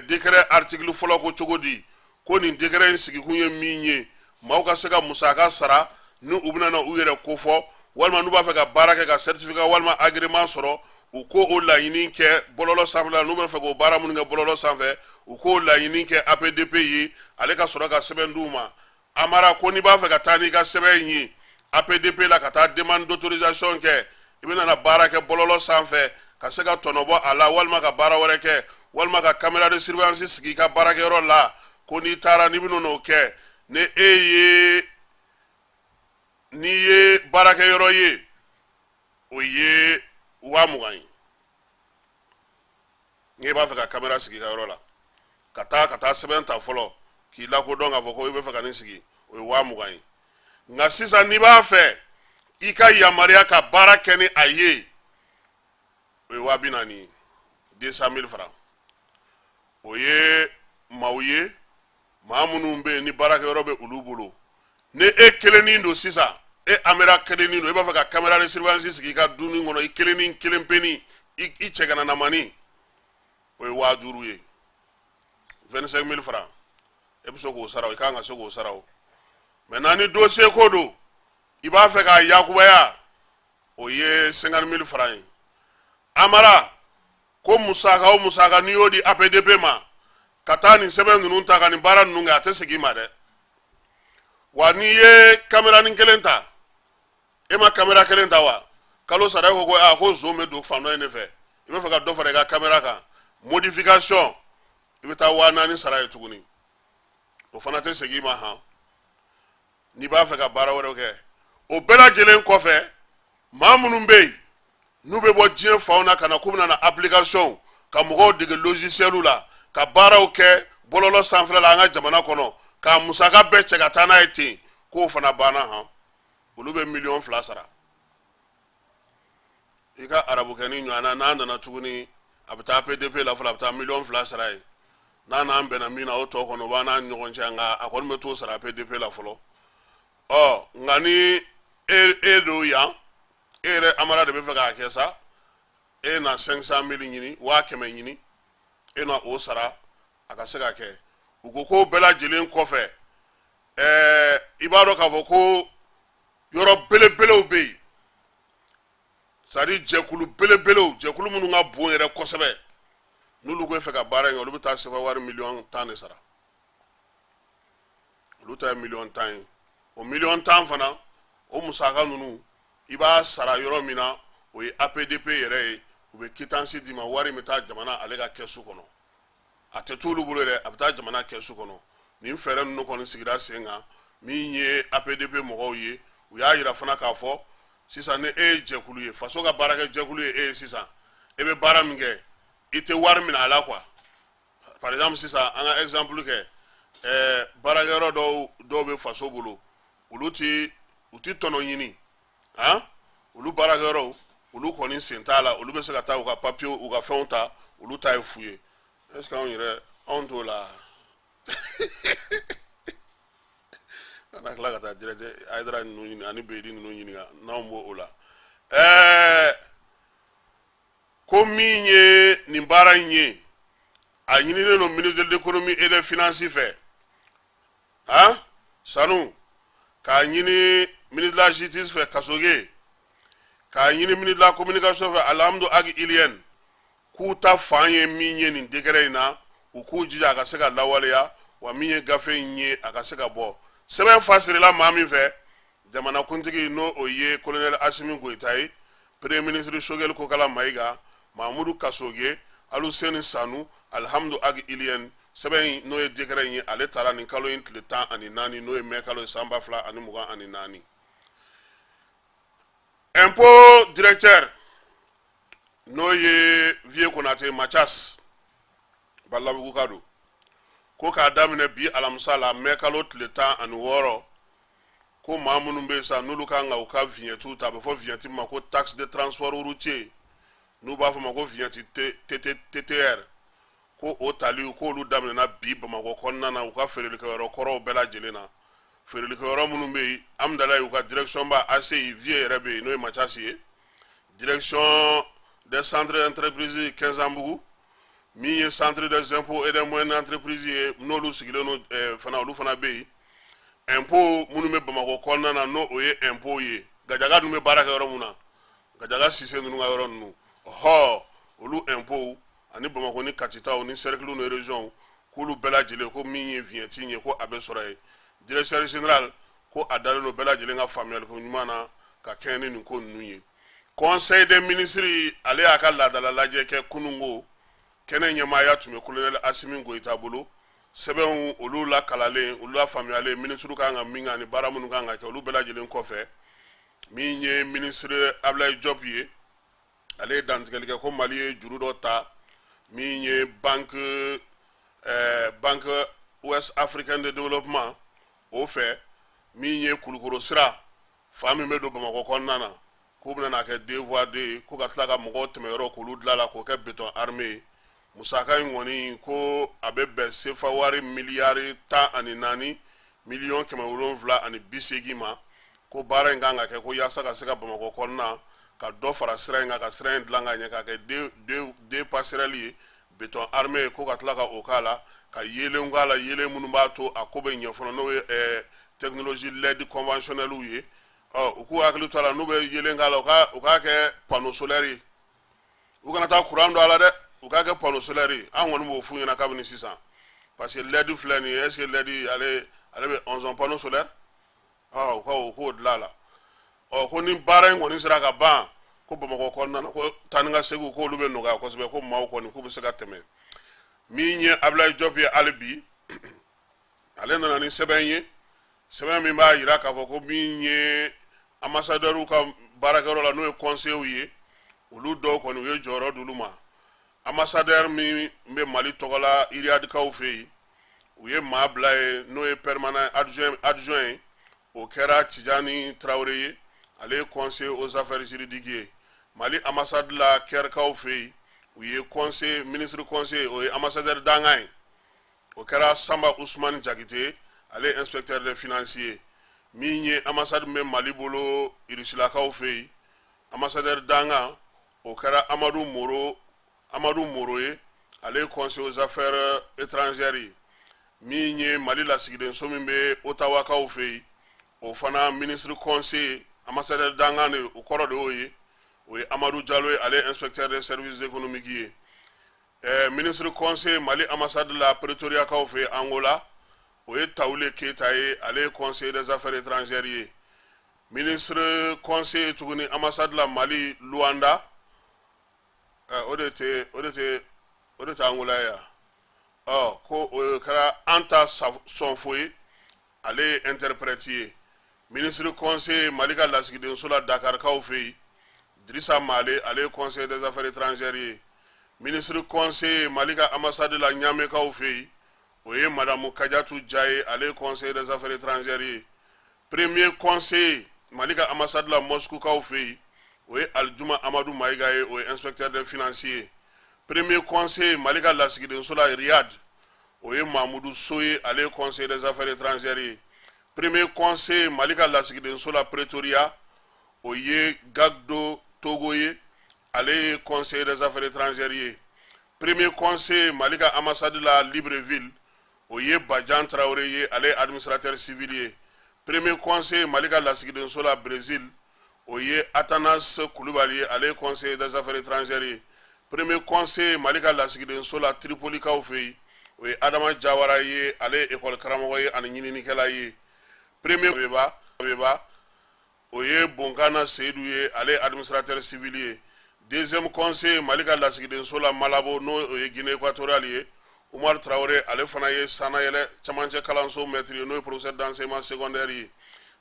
décret article fɔlɔ ko cogo di? Ko nin décret in sigikun ye min ye, maaw ka se ka musaka sara ni u bɛna na u yɛrɛ kofɔ, walima n'u b'a fɛ ka baara kɛ, ka certificat walima agrément sɔrɔ, u ko o laɲini kɛ bɔlɔlɔ sanfɛ la. N'u b'a fɛ k'o baara minnu kɛ bɔlɔlɔ sanfɛ, u k'o laɲini kɛ APDP ye, ale ka sɔrɔ ka sɛbɛn d'u ma. Amara, ko n'i b'a fɛ ka taa n'i ka sɛbɛn in ye APDP la, ka taa demande d'autorisation kɛ, i bɛna na baara kɛ bɔlɔlɔ sanfɛ ka se ka tɔnɔ bɔ a la, walima ka baara wɛrɛ kɛ, walima ka caméra de surveillance sigi i ka baarakɛyɔrɔ la, ko n'i taara n'i bɛna n'o kɛ, ni e ye n'i ye baarakɛyɔrɔ ye, o ye 20 000 ye. N'i b'a fɛ ka caméra sigi i ka yɔrɔ la, ka taa sɛbɛn ta fɔlɔ k'i lakodɔn k'a fɔ ko i bɛ fɛ ka nin sigi, o ye 20 000 ye. Nka sisan, n'i b'a fɛ I ka yamaruya ka baara kɛ ni a ye, o ye 40 000 ye, 200 000 francs. O ye maaw ye, maa minnu bɛ yen ni baarakɛyɔrɔ bɛ olu bolo. Ni e kelennin don sisan, e Amara kelennin don, e b'a fɛ ka caméra de surveillance sigi i ka dunni kɔnɔ, i kelennin kelen penin, i cɛgananamani, o ye 5000 ye, 25 000 francs. E bɛ se k'o sara, i kan ka se k'o sara. O maintenant, ni dossier ko don, i b'a fɛ k'a yakubaya, o ye 50 000 francs ye. Amara ko musaka o musaka, n'i y'o di APDP ma ka taa nin sɛbɛn ninnu ta ka nin baara ninnu kɛ, a tɛ segin i ma dɛ. Wa n'i ye kameranin kelen ta, e ma kamera kelen ta wa, kalo sara, e ko ko aa, ko zon bɛ don fan dɔ in de fɛ, i bɛ fɛ ka dɔ fara i ka kamera kan, modification, i bɛ taa 4000 sara ye tuguni, o fana tɛ segin i ma. Han, n'i b'a fɛ ka baara wɛrɛw kɛ. O bɛɛ lajɛlen kɔfɛ, maa minnu bɛ yen n'u bɛ bɔ diɲɛ fanw na ka na k'u bɛna na application ka mɔgɔw dege logiciel la, ka baaraw kɛ bɔlɔlɔ sanfɛla la an ka jamana kɔnɔ, k'a musaka bɛɛ cɛ ka taa n'a ye ten, k'o fana banna. Han, olu bɛ miliyɔn 2 sara. I ka arabukɛni ɲɔgɔn na, n'a nana tuguni, a bɛ taa APDP la fɔlɔ, a bɛ taa miliyɔn 2 sara yen. N'a n'an bɛnna min na, o tɔ kɔnɔ, o b'an n'a ɲɔgɔn cɛ, nka a kɔni bɛ t'o sara APDP la fɔlɔ. Ɔ nka ni e don yan, e yɛrɛ Amara de bɛ fɛ k'a kɛ sa, e na 500 000 ɲini, 100 000 ɲini, e na o sara a ka se ka kɛ. U ko k'o bɛɛ lajɛlen kɔfɛ, i b'a dɔn k'a fɔ ko yɔrɔ belebelew bɛ yen, c'est à dire jɛkulu belebelew, jɛkulu minnu ka bon yɛrɛ kosɛbɛ, n'olu bɛ fɛ ka baara in kɛ, olu bɛ taa sefa wari miliyɔn 10 de sara. Olu ta ye miliyɔn 10 ye. O miliyɔn 10 fana, o musaka ninnu, i b'a sara yɔrɔ min na, o ye APDP yɛrɛ ye. U bɛ quittance d'i ma, wari in bɛ taa jamana ale ka kɛsu kɔnɔ, a tɛ t'olu bolo dɛ, a bɛ taa jamana kɛsu kɔnɔ. Nin fɛɛrɛ ninnu kɔni sigira sen kan. Min ye APDP mɔgɔw ye, u y'a yira fana k'a fɔ sisan, ni e ye jɛkulu ye, faso ka baarakɛ jɛkulu ye e ye sisan, e bɛ baara min kɛ, i tɛ wari minɛ a la quoi. Par exemple sisan, an ka exemple kɛ, baarakɛyɔrɔ dɔw bɛ faso bolo, olu ti u ti tɔnɔ ɲini. Han, olu baarakɛyɔrɔw, olu kɔni sen t'a la, olu bɛ se ka taa u ka papiye, u ka fɛnw ta, olu ta ye fu ye. Est ce que anw yɛrɛ, anw t'o la? An na tila ka taa directeur Hayidara ninnu ɲininka ani Beyidi ninnu ɲininka n'anw b'o o la. Ko min ye nin baara in ye, a ɲininen don ministre de l'économie et des finances fɛ, han, Sanu, k'a ɲini ministre de la justice fɛ, Kasoge, k'a ɲini ministre de la communication fɛ, Alhamdu Ag Iliyɛn, k'u ta fan ye min ye nin décret in na, u k'u jija a ka se ka lawaleya. Wa min ye gafe in ye, a ka se ka bɔ. Sɛbɛn fasirila maa min fɛ, jamanakuntigi, n'o o ye colonel Asimi Goyita ye, premier ministre Sogɛli Kokala Mayiga, Mamudu Kasoge, Aluseni Sanu, Alhamdu Ag Iliyɛn. Sɛbɛn in, n'o ye décret in ye, ale taara nin kalo in tile 14, n'o ye mɛ kalo ye, san 2024. Impôt directeur, n'o ye Vieux Konate Mathias Balabuguka don, ko k'a daminɛ bi alamisa la, mɛ kalo tile 16, ko maa minnu bɛ yen sa, n'olu kan ka u ka vignette ta, a bɛ fɔ vignette ma ko taxe de transport routier, n'u b'a fɔ ma ko vignette TTR, ko o tali, k'olu daminɛna bi Bamakɔ kɔnɔna na, u ka feerelikɛyɔrɔ kɔrɔw bɛɛ lajɛlen na. Feerelikɛyɔrɔ minnu bɛ yen, Amudalayi, u ka direction ba ACI, Vieux yɛrɛ bɛ yen, n'o ye Mathias ye, direction des centres d'entreprise Kɛnzanbugu, min ye centre des impôts et des moyennes entreprises ye, n'olu sigilen don fana, olu fana bɛ yen. Impôt minnu bɛ Bamakɔ kɔnɔna na, n'o o ye impôt ye, Gajaga ninnu bɛ baara kɛ yɔrɔ mun na, Gajaga Sise ninnu ka yɔrɔ ninnu, ɔhɔ, olu impôt ani Bamakɔ ni Katitaw ni cercle ni région, k'olu bɛɛ lajɛlen, ko min ye vignette ye, ko a bɛ sɔrɔ yen. Directeur général ko a dalen don bɛɛ lajɛlen ka faamuyaliko ɲuman na ka kɛɲɛ ni nin ko ninnu ye. Conseil des ministres, ale y'a ka laadala lajɛ kɛ kununko. Kɛnɛ ɲɛmaaya tun bɛ colonel Asimi Goyita bolo. Sɛbɛnw, olu lakalalen, olu lafaamuyalen, ministre kan ka min kɛ ani baara minnu kan ka kɛ, olu bɛɛ lajɛlen kɔfɛ, min ye ministre Ablaye Diop ye, ale ye dantigɛli kɛ ko Mali ye juru dɔ ta, min ye banque ouest africaine de développement o fɛ, min ye Kulukoro sira Fan min bɛ don Bamakɔ kɔnɔna na, k'u bɛna n'a kɛ deux voies deux ye, ko ka tila ka mɔgɔw tɛmɛyɔrɔ k'olu dilan la k'o kɛ béton armé ye. Musaka in kɔni, ko a bɛ bɛn sefa wari miliyari 14 miliyɔn 780 ma. Ko baara in kan ka kɛ ko yaasa ka se ka Bamakɔ kɔnɔna ka dɔ fara sira in kan, ka sira in dilan ka ɲɛ k'a kɛ deux passerelles ye, béton armé ye, ko ka tila ka o k'a la, ka yeelen k'a la, yeelen minnu b'a to a ko bɛ ɲɛ fɔlɔ, n'o ye technologie LED conventionnelle ye. Ɔ, u k'u hakili to a la, n'u bɛ yeelen k'a la, u k'a kɛ panneau solaire ye, u kana taa courant don a la dɛ, u k'a kɛ panneau solaire ye. An kɔni b'o f'u ɲɛna kabini sisan, parce que LED filɛ nin ye, est ce que LED ale bɛ 11 panneau solaire? Ɔ, u k'o dilan a la. Ɔ, ko ni baara in kɔni sera ka ban, ko Bamakɔ kɔnɔna na, ko taa ni ka segin, k'olu bɛ nɔgɔya kosɛbɛ, ko maaw kɔni k'u bɛ se ka tɛmɛ. Min ye Abdoulaye Diop ye, hali bi ale nana ni sɛbɛn ye, sɛbɛn min b'a jira k'a fɔ ko min ye ambassadeur ka baarakɛyɔrɔ la, n'o ye conseillers ye, olu dɔw kɔni, u ye jɔyɔrɔ d'olu ma. Ambassadeur min bɛ Mali tɔgɔ la Iriyadikaw fɛ yen, u ye maa bila yen, n'o ye permanent adjoint ye, o kɛra Tijani Tarawele ye, ale ye conseiller aux affaires juridiques ye. Mali ambassade la Kɛrikaw fɛ yen, u ye conseiller, ministre conseiller, o ye ambassadeur dangan ye, o kɛra Samba Usumani Jakite, ale ye inspecteur des finances ye. Min ye ambassade min bɛ Mali bolo Irisilakaw fɛ yen, ambassadeur dangan, o kɛra Amadu Moro ye, ale ye conseiller aux affaires étrangères ye. Min ye Mali lasigidenso min bɛ Otawakaw fɛ yen, o fana ministre conseiller, ambassadeur dangan de, o kɔrɔ de y'o ye, o ye Amadu Jalo ye, ale ye inspecteur des services économiques ye. Ministre conseiller Mali ambassade la Pretoriakaw fɛ yen Angola, o ye Tawule Keyita ye, ale ye conseiller des affaires étrangères ye. Ministre conseiller tuguni ambassade la Mali Luanda, o de tɛ Angola ye yan. Ɔ, ko o kɛra Anta Sɔnfo ye, ale ye interprète ye. Ministre conseiller Mali ka lasigidenso la Dakarikaw fɛ yen, Dirisa Male, ale ye conseiller des affaires étrangères ye. Ministre conseiller Mali ka ambassade la Ɲamekaw fɛ yen, o ye Madamu Kajatu Ja ye, ale ye conseiller des affaires étrangères ye. Premier conseiller Mali ka ambassade la Moscoukaw fɛ yen, o ye Alijuma Amadu Mayiga ye, o ye inspecteur des finances ye. Premier conseiller Mali ka lasigidenso la Riyad, o ye Mamudu So ye, ale ye conseiller des affaires étrangères ye. Premier conseiller Mali ka lasigidenso la Pretoria, o ye Gagdo Togo ye, ale ye conseiller des affaires étrangères ye. Premier conseiller Mali ka ambassade la Libreville, o ye Bajan Tarawele ye, ale ye administrateur civil ye. Premier conseiller Mali ka lasigidenso la Brésil, o ye Atanas Kulubali ye, ale ye conseiller des affaires étrangères ye. Premier conseiller Mali ka lasigidenso la Tripolikaw fɛ yen, o ye Adama Jawara ye, ale ye école karamɔgɔ ye ani ɲininikɛla ye. Premier beba, o ye Bonkana Seyidu ye, ale ye administrateur civil ye. Deuxième conseiller Mali ka lasigidenso la Malabo, n'o o ye Guinée équatoriale ye, Umar Tarawele, ale fana ye sannayɛlɛ camancɛ kalanso maître ye, n'o ye professeur d'enseignement secondaire ye.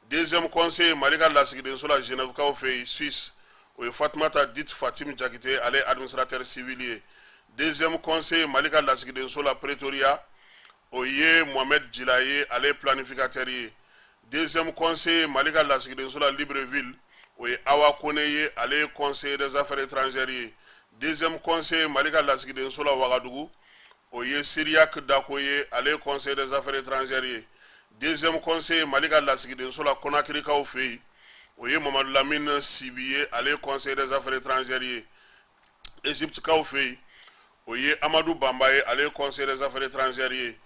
Deuxième conseiller Mali ka lasigidenso la Genèvekaw fɛ yen, Suisse, o ye Fatumata Dit Fatim Jakite, ale ye administrateur civil ye. Deuxième conseiller Mali ka lasigidenso la Pretoria, o ye Mohamed Jila ye, ale ye planificateur ye. Deuxième conseiller Mali ka lasigidenso la Libreville, o ye Awa Kone ye, ale ye conseiller des affaires étrangères ye. Deuxième conseiller Mali ka lasigidenso la Wagadugu, o ye Siriyak Dako ye, ale ye conseiller des affaires étrangères ye. Deuxième conseiller Mali ka lasigidenso la Konakirikaw fɛ yen, o ye Mamadu Lamine Sibi ye, ale ye conseiller des affaires étrangères ye. Égyptekaw fɛ yen, o ye Amadu Banba ye, ale ye conseiller des affaires étrangères ye.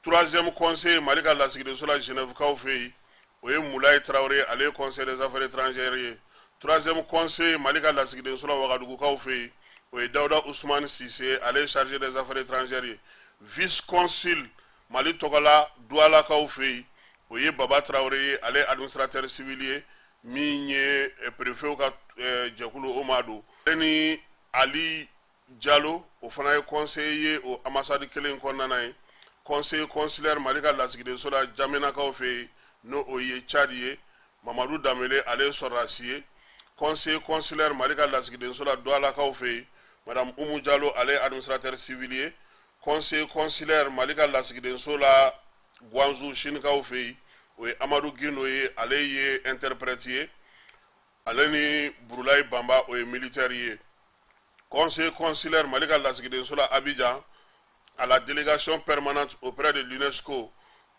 Troisième conseiller Mali ka lasigidenso la Genèvekaw fɛ yen, o ye Mulayi Tarawele, ale ye conseiller des affaires étrangères ye. Troisième conseiller Mali ka lasigidenso la Wagadugukaw fɛ yen, o ye Dawuda Usumani Sise, ale ye chargé des affaires étrangères ye. Vice consul Mali tɔgɔ la Duwalakaw fɛ yen, o ye Baba Tarawele ye, ale ye administrateur civil ye. Min ye préfet ka jɛkulu, o ma don, ale ni Ali Jalo, o fana ye conseiller ye o ambassade kelen kɔnɔna na ye. Conseiller consulaire Mali ka lasigidenso la Jaminakaw fɛ yen, n'o o ye Tchad ye, Mamadu Danbele, ale ye sɔrɔdasi ye. Conseiller consulaire Mali ka lasigidenso la Doualakaw fɛ yen, Madame Umu Jalo, ale ye administrateur civil ye. Conseiller consulaire Mali ka lasigidenso la Guangzhou, Sinikaw fɛ yen, o ye Ibrahima Sise ye, ale ye administrateur civil ye. o ye Amadu Gindo ye, ale ye interprète ye, ale ni Burulayi Banba, o ye militaire ye. Conseil consulaire Mali ka lasigidenso la Abidjan à la délégation permanente auprès de l'UNESCO,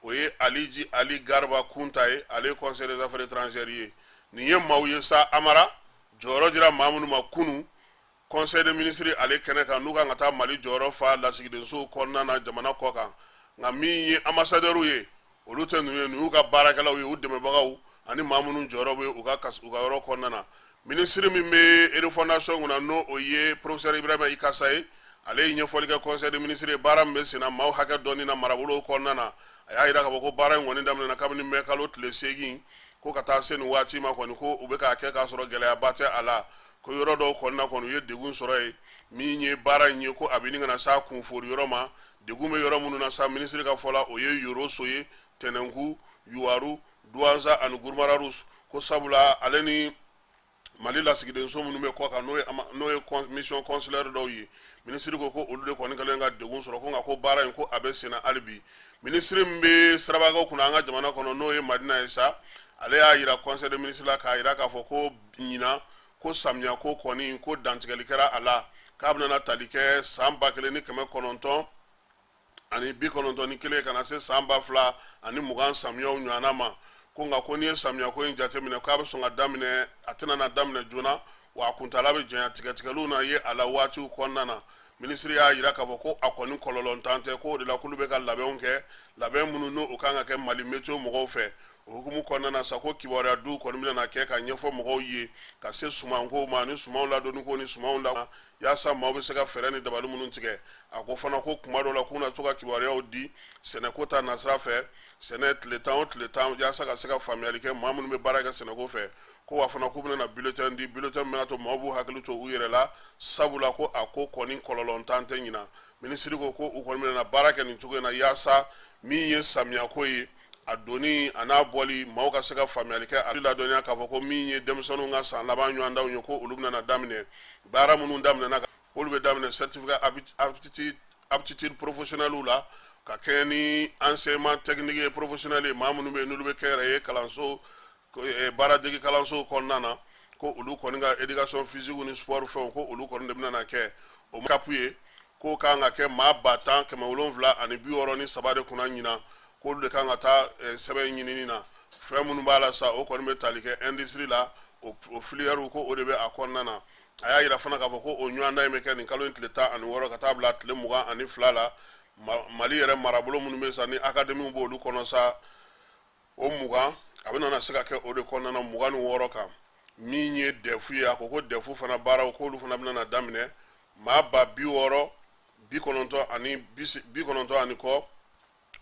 o ye Aliji Ali Garba Kunta ye, ale ye conseil des affaires étrangères ye. Nin ye maaw ye sa, Amara, jɔyɔrɔ dira maa minnu ma kunu conseil des ministres ale kɛnɛ kan, n'u kan ka taa Mali jɔyɔrɔ fa lasigidensow kɔnɔna na jamana kɔ kan. Nka min ye ambassadeurs ye, olu tɛ ninnu ye, ninnu y'u ka baarakɛlaw ye, u dɛmɛbagaw ani maa minnu jɔyɔrɔ bɛ u ka yɔrɔ kɔnɔna na. Minisiri min bɛ refondation kunna, n'o o ye professeur Ibrahima Ikasa ye, ale ye ɲɛfɔli kɛ conseil des ministres ye baara min bɛ senna maaw hakɛ dɔnni na marabolow kɔnɔna na. A y'a jira k'a fɔ ko baara in kɔni daminɛna kabini mɛ kalo tile 8, ko ka taa se nin waati ma kɔni, ko u bɛ k'a kɛ k'a sɔrɔ gɛlɛyaba tɛ a la, ko yɔrɔ dɔw kɔnɔna kɔni, u ye degun sɔrɔ yen. Min ye baara in ye, ko a bɛ ɲini ka na s'a kunfori yɔrɔ ma. Degun bɛ yɔrɔ minnu na sa, minisiri ka fɔ la, o ye Yoroso ye, Tɛnɛnku, Yuwaru, Duwanza ani Gurumararu, ko sabula ale ni Mali lasigidenso minnu bɛ kɔ kan, n'o ye mission consulaire dɔw ye, minisiri ko ko olu de kɔni kɛlen ka degun sɔrɔ, ko nka ko baara in, ko a bɛ senna hali bi. Minisiri min bɛ sirabakaw kunna an ka jamana kɔnɔ, n'o ye Madina ye sa, ale y'a jira conseil des ministres la k'a jira k'a fɔ ko ɲinan ko samiya ko kɔni, ko dantigɛli kɛra a la, k'a bɛna tali kɛ san 1991 ka na se san 2020 samiyaw ɲɔgɔnna ma. Ko nka ko n'i ye samiya ko in jateminɛ, k'a bɛ sɔn ka daminɛ, a tɛna na daminɛ joona, wa a kuntala bɛ janya, tigɛtigɛliw na ye a la waatiw kɔnɔna na. Minisiri y'a jira k'a fɔ ko a kɔni kɔlɔlɔntan tɛ, ko o de la k'olu bɛ ka labɛnw kɛ, labɛn minnu n'o kan ka kɛ Mali météo mɔgɔw fɛ. O hukumu kɔnɔna na sa, ko kibaruya du kɔni bɛna kɛ ka ɲɛfɔ mɔgɔw ye ka se sumankow ma ni sumanw ladonni ko ni sumanw la, yaasa maaw bɛ se ka fɛɛrɛ ni dabali minnu tigɛ. A ko fana ko kuma dɔw la, k'u na to ka kibaruyaw di sɛnɛko ta nasira fɛ, sɛnɛ tile 10 o tile 10, yaasa ka se ka faamuyali kɛ maa minnu bɛ baara kɛ sɛnɛko fɛ. Ko wa fana k'u bɛna na bulletin di, bulletin min bɛna to maaw b'u hakili to u yɛrɛ la, sabula ko a ko kɔni kɔlɔlɔntan tɛ ɲina. Minisiri ko ko u kɔni bɛna na baara kɛ nin cogo in na, yaasa min ye samiyako ye, a donni a n'a bɔli, maaw ka se ka faamuyali kɛ. A ladɔnniya k'a fɔ ko min ye denmisɛnninw ka san laban ɲɔgɔndanw ye, ko olu bɛna daminɛ. Baara minnu daminɛna, olu bɛ daminɛ certificat aptitude professionnelle la, ka kɛɲɛ ni enseignement technique ye professionnel ye, maa minnu bɛ yen n'olu bɛ kɛnyɛrɛye kalanso, baaradege kalanso kɔnɔna na, ko olu kɔni ka éducation physique ni sport fɛnw, ko olu kɔni de bɛna na kɛ o CAP ye. K'o kan ka kɛ maa 10,763 de kunna ɲinan, k'olu de kan ka taa sɛbɛn ɲinini na. Fɛn minnu b'a la sa, o kɔni bɛ tali kɛ industrie la, o filière, ko o de bɛ a kɔnɔna na. A y'a yira fana k'a fɔ ko o ɲɔgɔndan in bɛ kɛ nin kalo in tile 16 ka taa bila tile 22 la. Mali yɛrɛ marabolo minnu bɛ sa, ni académie b'olu kɔnɔ sa, o 20, a bɛ na se ka kɛ o de kɔnɔna na, 26 kan. Min ye DEF ye, a ko ko DEF fana baaraw, k'olu fana bɛna na daminɛ. Maa 60 90 ani kɔ,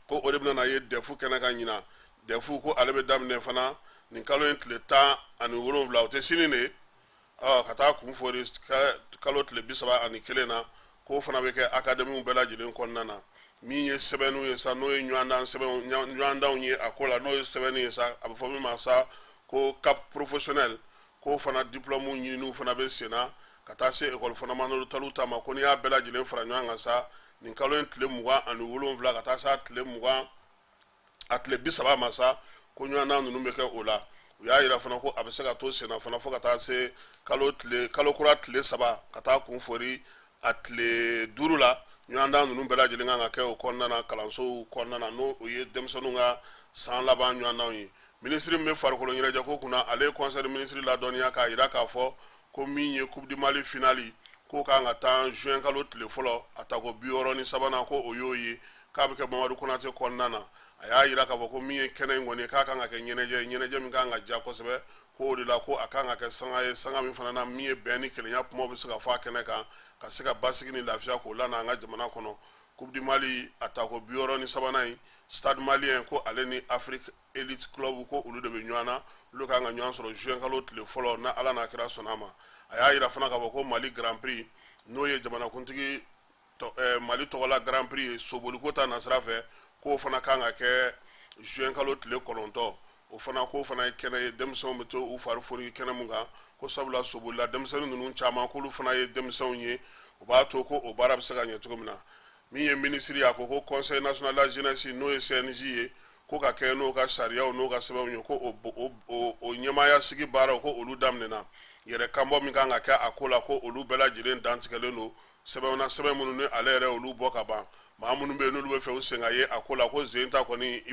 ko o de bɛna na ye DEF kɛnɛ kan ɲinan. DEF, ko ale bɛ daminɛ fana nin kalo in tile 17, o tɛ sini de ye, ka taa kun fori kalo tile 31 na, k'o fana bɛ kɛ académie bɛɛ lajɛlen kɔnɔna na. Min ye sɛbɛnniw ye sa, n'o ye ɲɔgɔndan sɛbɛnw, ɲɔgɔndanw ye a ko la, n'o ye sɛbɛnni ye sa, a bɛ fɔ min ma sa ko CAP professionnel, k'o fana diplôme ɲininiw fana bɛ sen na ka taa se école fondamentale ta ma. Ko n'i y'a bɛɛ lajɛlen fara ɲɔgɔn kan sa, nin kalo in tile 27 ka taa se a tile 20, a tile 30 ma sa, ko ɲɔgɔndan ninnu bɛ kɛ o la. U y'a yira fana ko a bɛ se ka to senna fana fo ka taa se kalo kura tile 3 ka taa kun fori a tile 5 la. Ɲɔgɔndan ninnu bɛɛ lajɛlen kan ka kɛ o kɔnɔna na, kalansow kɔnɔna na, n'o o ye denmisɛnninw ka san laban ɲɔgɔndanw ye. Minisiri min bɛ farikolo ɲɛnajɛko kunna, ale ye conseil des ministres ladɔnniya k'a yira k'a fɔ ko min ye coupe du Mali finale, k'o kan ka taa juin kalo tile fɔlɔ, a tako 63nan, ko o y'o ye, k'a bɛ kɛ Mamadu Konate kɔnɔna na. A y'a yira k'a fɔ ko min ye kɛnɛ in kɔni ye, k'a kan ka kɛ ɲɛnajɛ ye, ɲɛnajɛ min kan ka diya kosɛbɛ, ko o de la ko a kan ka kɛ sanga ye, sanga min fana na, min ye bɛn ni kelenya kumaw bɛ se ka fɔ a kɛnɛ kan, ka se ka basigi ni lafiya k'o lana an ka jamana kɔnɔ. Coupe du Mali a tako 63nan in, Stade Malien, ko ale ni Afrique Elite Club, ko olu de bɛ ɲɔgɔn na, olu kan ka ɲɔgɔn sɔrɔ juin kalo tile fɔlɔ, na Ala n'a kira sɔnna a ma. A y'a yira fana k'a fɔ ko Mali Grand Prix, n'o ye jamanakuntigi Mali tɔgɔla Grand Prix ye soboliko ta nasira fɛ, k'o fana kan ka kɛ juin kalo tile 9. O fana, k'o fana ye kɛnɛ ye denmisɛnw bɛ to u fari foni kɛnɛ mun kan, ko sabula sobolila denmisɛnnin ninnu caman, k'olu fana ye denmisɛnw ye, o b'a to ko o baara bɛ se ka ɲɛ cogo min na. Min ye minisiri ye, a ko ko Conseil national de la jeunesse, n'o ye CNJ ye, Ko ka kɛ n'o ka sariyaw n'o ka sɛbɛnw ye, ko o ɲɛmaaya sigi baaraw, ko olu daminɛna. Yɛrɛ kanbɔ min kan ka kɛ a ko la, ko olu bɛɛ lajɛlen dantigɛlen don sɛbɛnw na, sɛbɛn minnu ni ale yɛrɛ olu bɔ ka ban. Maa minnu bɛ yen n'olu bɛ fɛ u sen ka ye a ko la, ko zen ta kɔni,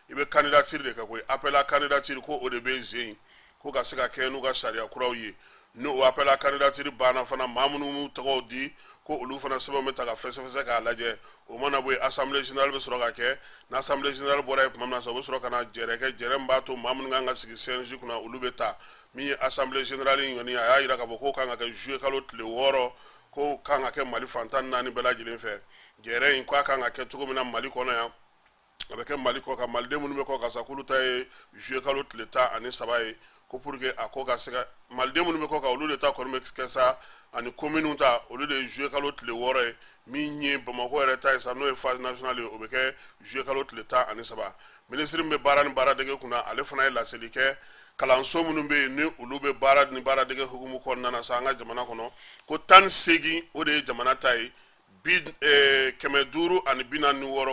i bɛ candidature de kɛ koyi. Appel à candidature, ko o de bɛ zen, ko ka se ka kɛ n'u ka sariya kuraw ye. N'o appel à candidature banna fana, maa minnu m'u tɔgɔw di, ko olu fana sɛbɛnw bɛ ta ka fɛsɛfɛsɛ k'a lajɛ. O mana bɔ yen, assemblée générale bɛ sɔrɔ ka kɛ. N'assemblée générale bɔra yen tuma min na sa, u bɛ sɔrɔ ka na jɛrɛ kɛ, jɛrɛ min b'a to maa minnu kan ka sigi CNJ kunna, olu bɛ ta. Min ye assemblée générale in kɔni, a y'a jira k'a fɔ k'o kan ka kɛ juillet kalo tile 6, ko kan ka kɛ Mali fan 14 bɛɛ lajɛlen fɛ. Jɛrɛ in, k'a kan ka kɛ cogo min na Mali kɔnɔ yan, a bɛ kɛ Mali kɔ kan. Maliden minnu bɛ kɔ kan sa, k'olu ta ye juillet kalo tile 13 ye, ko pour que a ko ka se ka maliden minnu bɛ kɔ kan, olu de ta kɔni bɛ kɛ sa, ani kominiw ta, olu de ye juillet kalo tile 6 ye. Min ye Bamakɔ yɛrɛ ta ye sa, n'o ye phase nationale ye, o bɛ kɛ juillet kalo tile 13. Minisiri min bɛ baara ni baaradege kunna, ale fana ye laseli kɛ. Kalanso minnu bɛ yen ni olu bɛ baara ni baaradege hukumu kɔnɔna na sa an ka jamana kɔnɔ, ko 18, o de ye jamana ta ye, bi 546,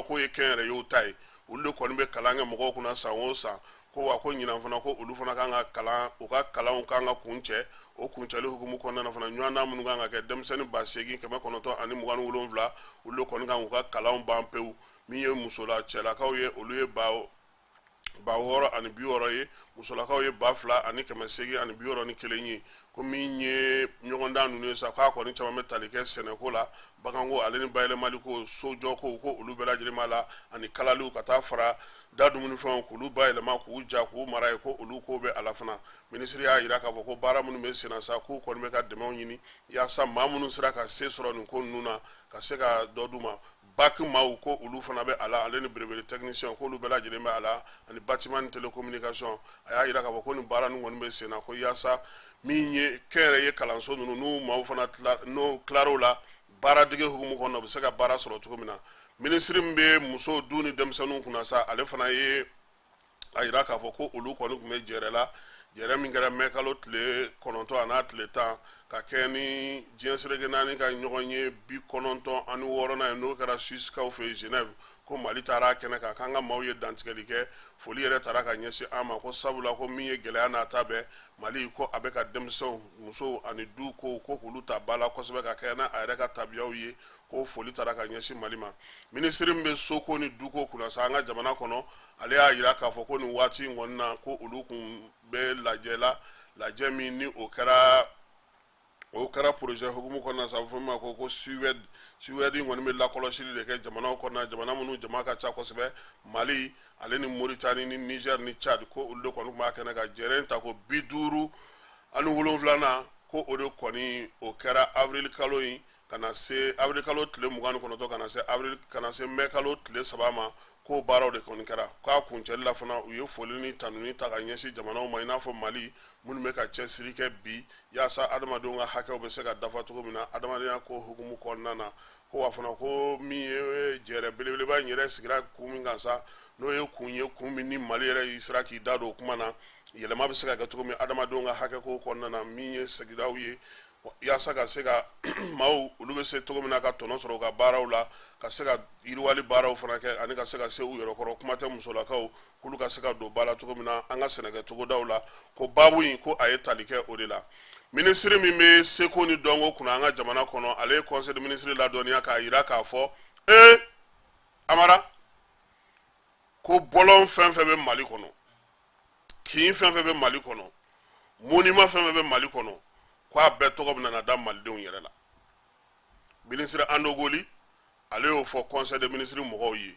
k'o ye kɛnyɛrɛyew ta ye. Olu de kɔni bɛ kalan kɛ mɔgɔw kunna san o san. Ko wa, ko ɲinan fana, ko olu fana kan ka kalan, u ka kalanw kan ka kuncɛ. O kuncɛli hukumu kɔnɔna na fana, ɲɔgɔndan minnu kan ka kɛ, denmisɛnnin 8927, olu de kɔni kan k'u ka kalanw ban pewu. Min ye musola cɛlakaw ye, olu ye 6060 ye, musolakaw ye 2861 ye. Ko min ye ɲɔgɔndan ninnu ye sa, k'a kɔni caman bɛ tali kɛ sɛnɛko la, baganko ale ni bayɛlɛmaliko, sojɔko, ko olu bɛɛ lajɛlen b'a la, ani kalaliw, ka taa fara da dumunifɛnw, k'olu bayɛlɛma, k'u ja, k'u mara ye, ko olu ko bɛ a la fana. Minisiri y'a jira k'a fɔ ko baara minnu bɛ senna sa, k'u kɔni bɛ ka dɛmɛw ɲini yaasa maa minnu sera ka se sɔrɔ nin ko ninnu na, ka se ka dɔ d'u ma. Bac maaw, ko olu fana bɛ a la, ale ni brevet technicien, k'olu bɛɛ lajɛlen bɛ a la, ani bâtiment ni télécommunication. A y'a jira k'a fɔ ko nin baara ninnu kɔni bɛ sen na, ko yaasa min ye kɛnyɛrɛye kalanso ninnu, n'u maaw fana n'o tilar'o la, baaradege hukumu kɔnɔ, u bɛ se ka baara sɔrɔ cogo min na. Minisiri min bɛ musow, du ni denmisɛnninw kunna sa, ale fana ye a jira k'a fɔ ko olu kɔni tun bɛ jɛrɛ la, jɛrɛ min kɛra mɛ kalo tile 9 a n'a tile 10, ka kɛ ni diɲɛ seleke naani ka ɲɔgɔn ye 96nan ye, n'o kɛra Suissekaw fɛ yen, Genève. Ko Mali taara a kɛnɛ kan, k'an ka maaw ye dantigɛli kɛ, foli yɛrɛ taara ka ɲɛsin an ma, ko sabula ko min ye gɛlɛya n'a ta bɛɛ, Mali ko a bɛ ka denmisɛnw, musow ani du kow, ko k'olu ta ba la kosɛbɛ, ka kɛ n'a a yɛrɛ ka tabiyaw ye, ko foli taara ka ɲɛsin Mali ma. Minisiri min bɛ soko ni duko kunna sa an ka jamana kɔnɔ, ale y'a jira k'a fɔ ko nin waati in kɔni na, ko olu kun bɛ lajɛ la, lajɛ min ni o kɛra projet hukumu kɔnɔna sa, a bɛ fɔ min ma ko SUED. SUED in kɔni bɛ lakɔlɔsili de kɛ jamanaw kɔnɔna, jamana minnu jama ka ca kosɛbɛ, Mali ale ni Moritani ni Niger ni Tchad, ko olu de kɔni tun b'a kɛnɛ kan. Jɛrɛ in ta ko 57nan, ko o de kɔni o kɛra avril kalo in ka na se avril kalo tile 29, ka na se avril, ka na se mai kalo tile 3 ma, ko baaraw de kɔni kɛra. K'a kuncɛli la fana, u ye foli ni tanuni ta ka ɲɛsin jamanaw ma, i n'a fɔ Mali, minnu bɛ ka cɛsiri kɛ bi yaasa adamadenw ka hakɛw bɛ se ka dafa cogo min na adamadenya ko hukumu kɔnɔna na. Ko wa fana, ko min ye jɛrɛ belebeleba in yɛrɛ sigira kun min kan sa, n'o ye kun ye, kun min ni Mali yɛrɛ y'i sera k'i da don o kuma na, yɛlɛma bɛ se ka kɛ cogo min adamadenw ka hakɛ ko kɔnɔna na, min ye sigidaw ye, yaasa ka se ka maaw olu bɛ se cogo min na ka tɔnɔ sɔrɔ u ka baaraw la, ka se ka yiriwali baaraw fana kɛ, ani ka se ka se u yɛrɛ kɔrɔ. Kuma tɛ musolakaw, k'olu ka se ka don ba la cogo min na an ka sɛnɛkɛ cogodaw la, ko baabu in, ko a ye tali kɛ o de la. Minisiri min bɛ seko ni dɔnko kunna an ka jamana kɔnɔ, ale ye conseil de ministre ladɔnniya k'a jira k'a fɔ ee Amara, ko bɔlɔn fɛn fɛn bɛ Mali kɔnɔ, kin fɛn fɛn bɛ Mali kɔnɔ, monument fɛn fɛn bɛ Mali kɔnɔ, ko a bɛɛ tɔgɔ bɛna da malidenw yɛrɛ la. Minisiri Andogoli, ale y'o fɔ conseil de ministre mɔgɔw ye,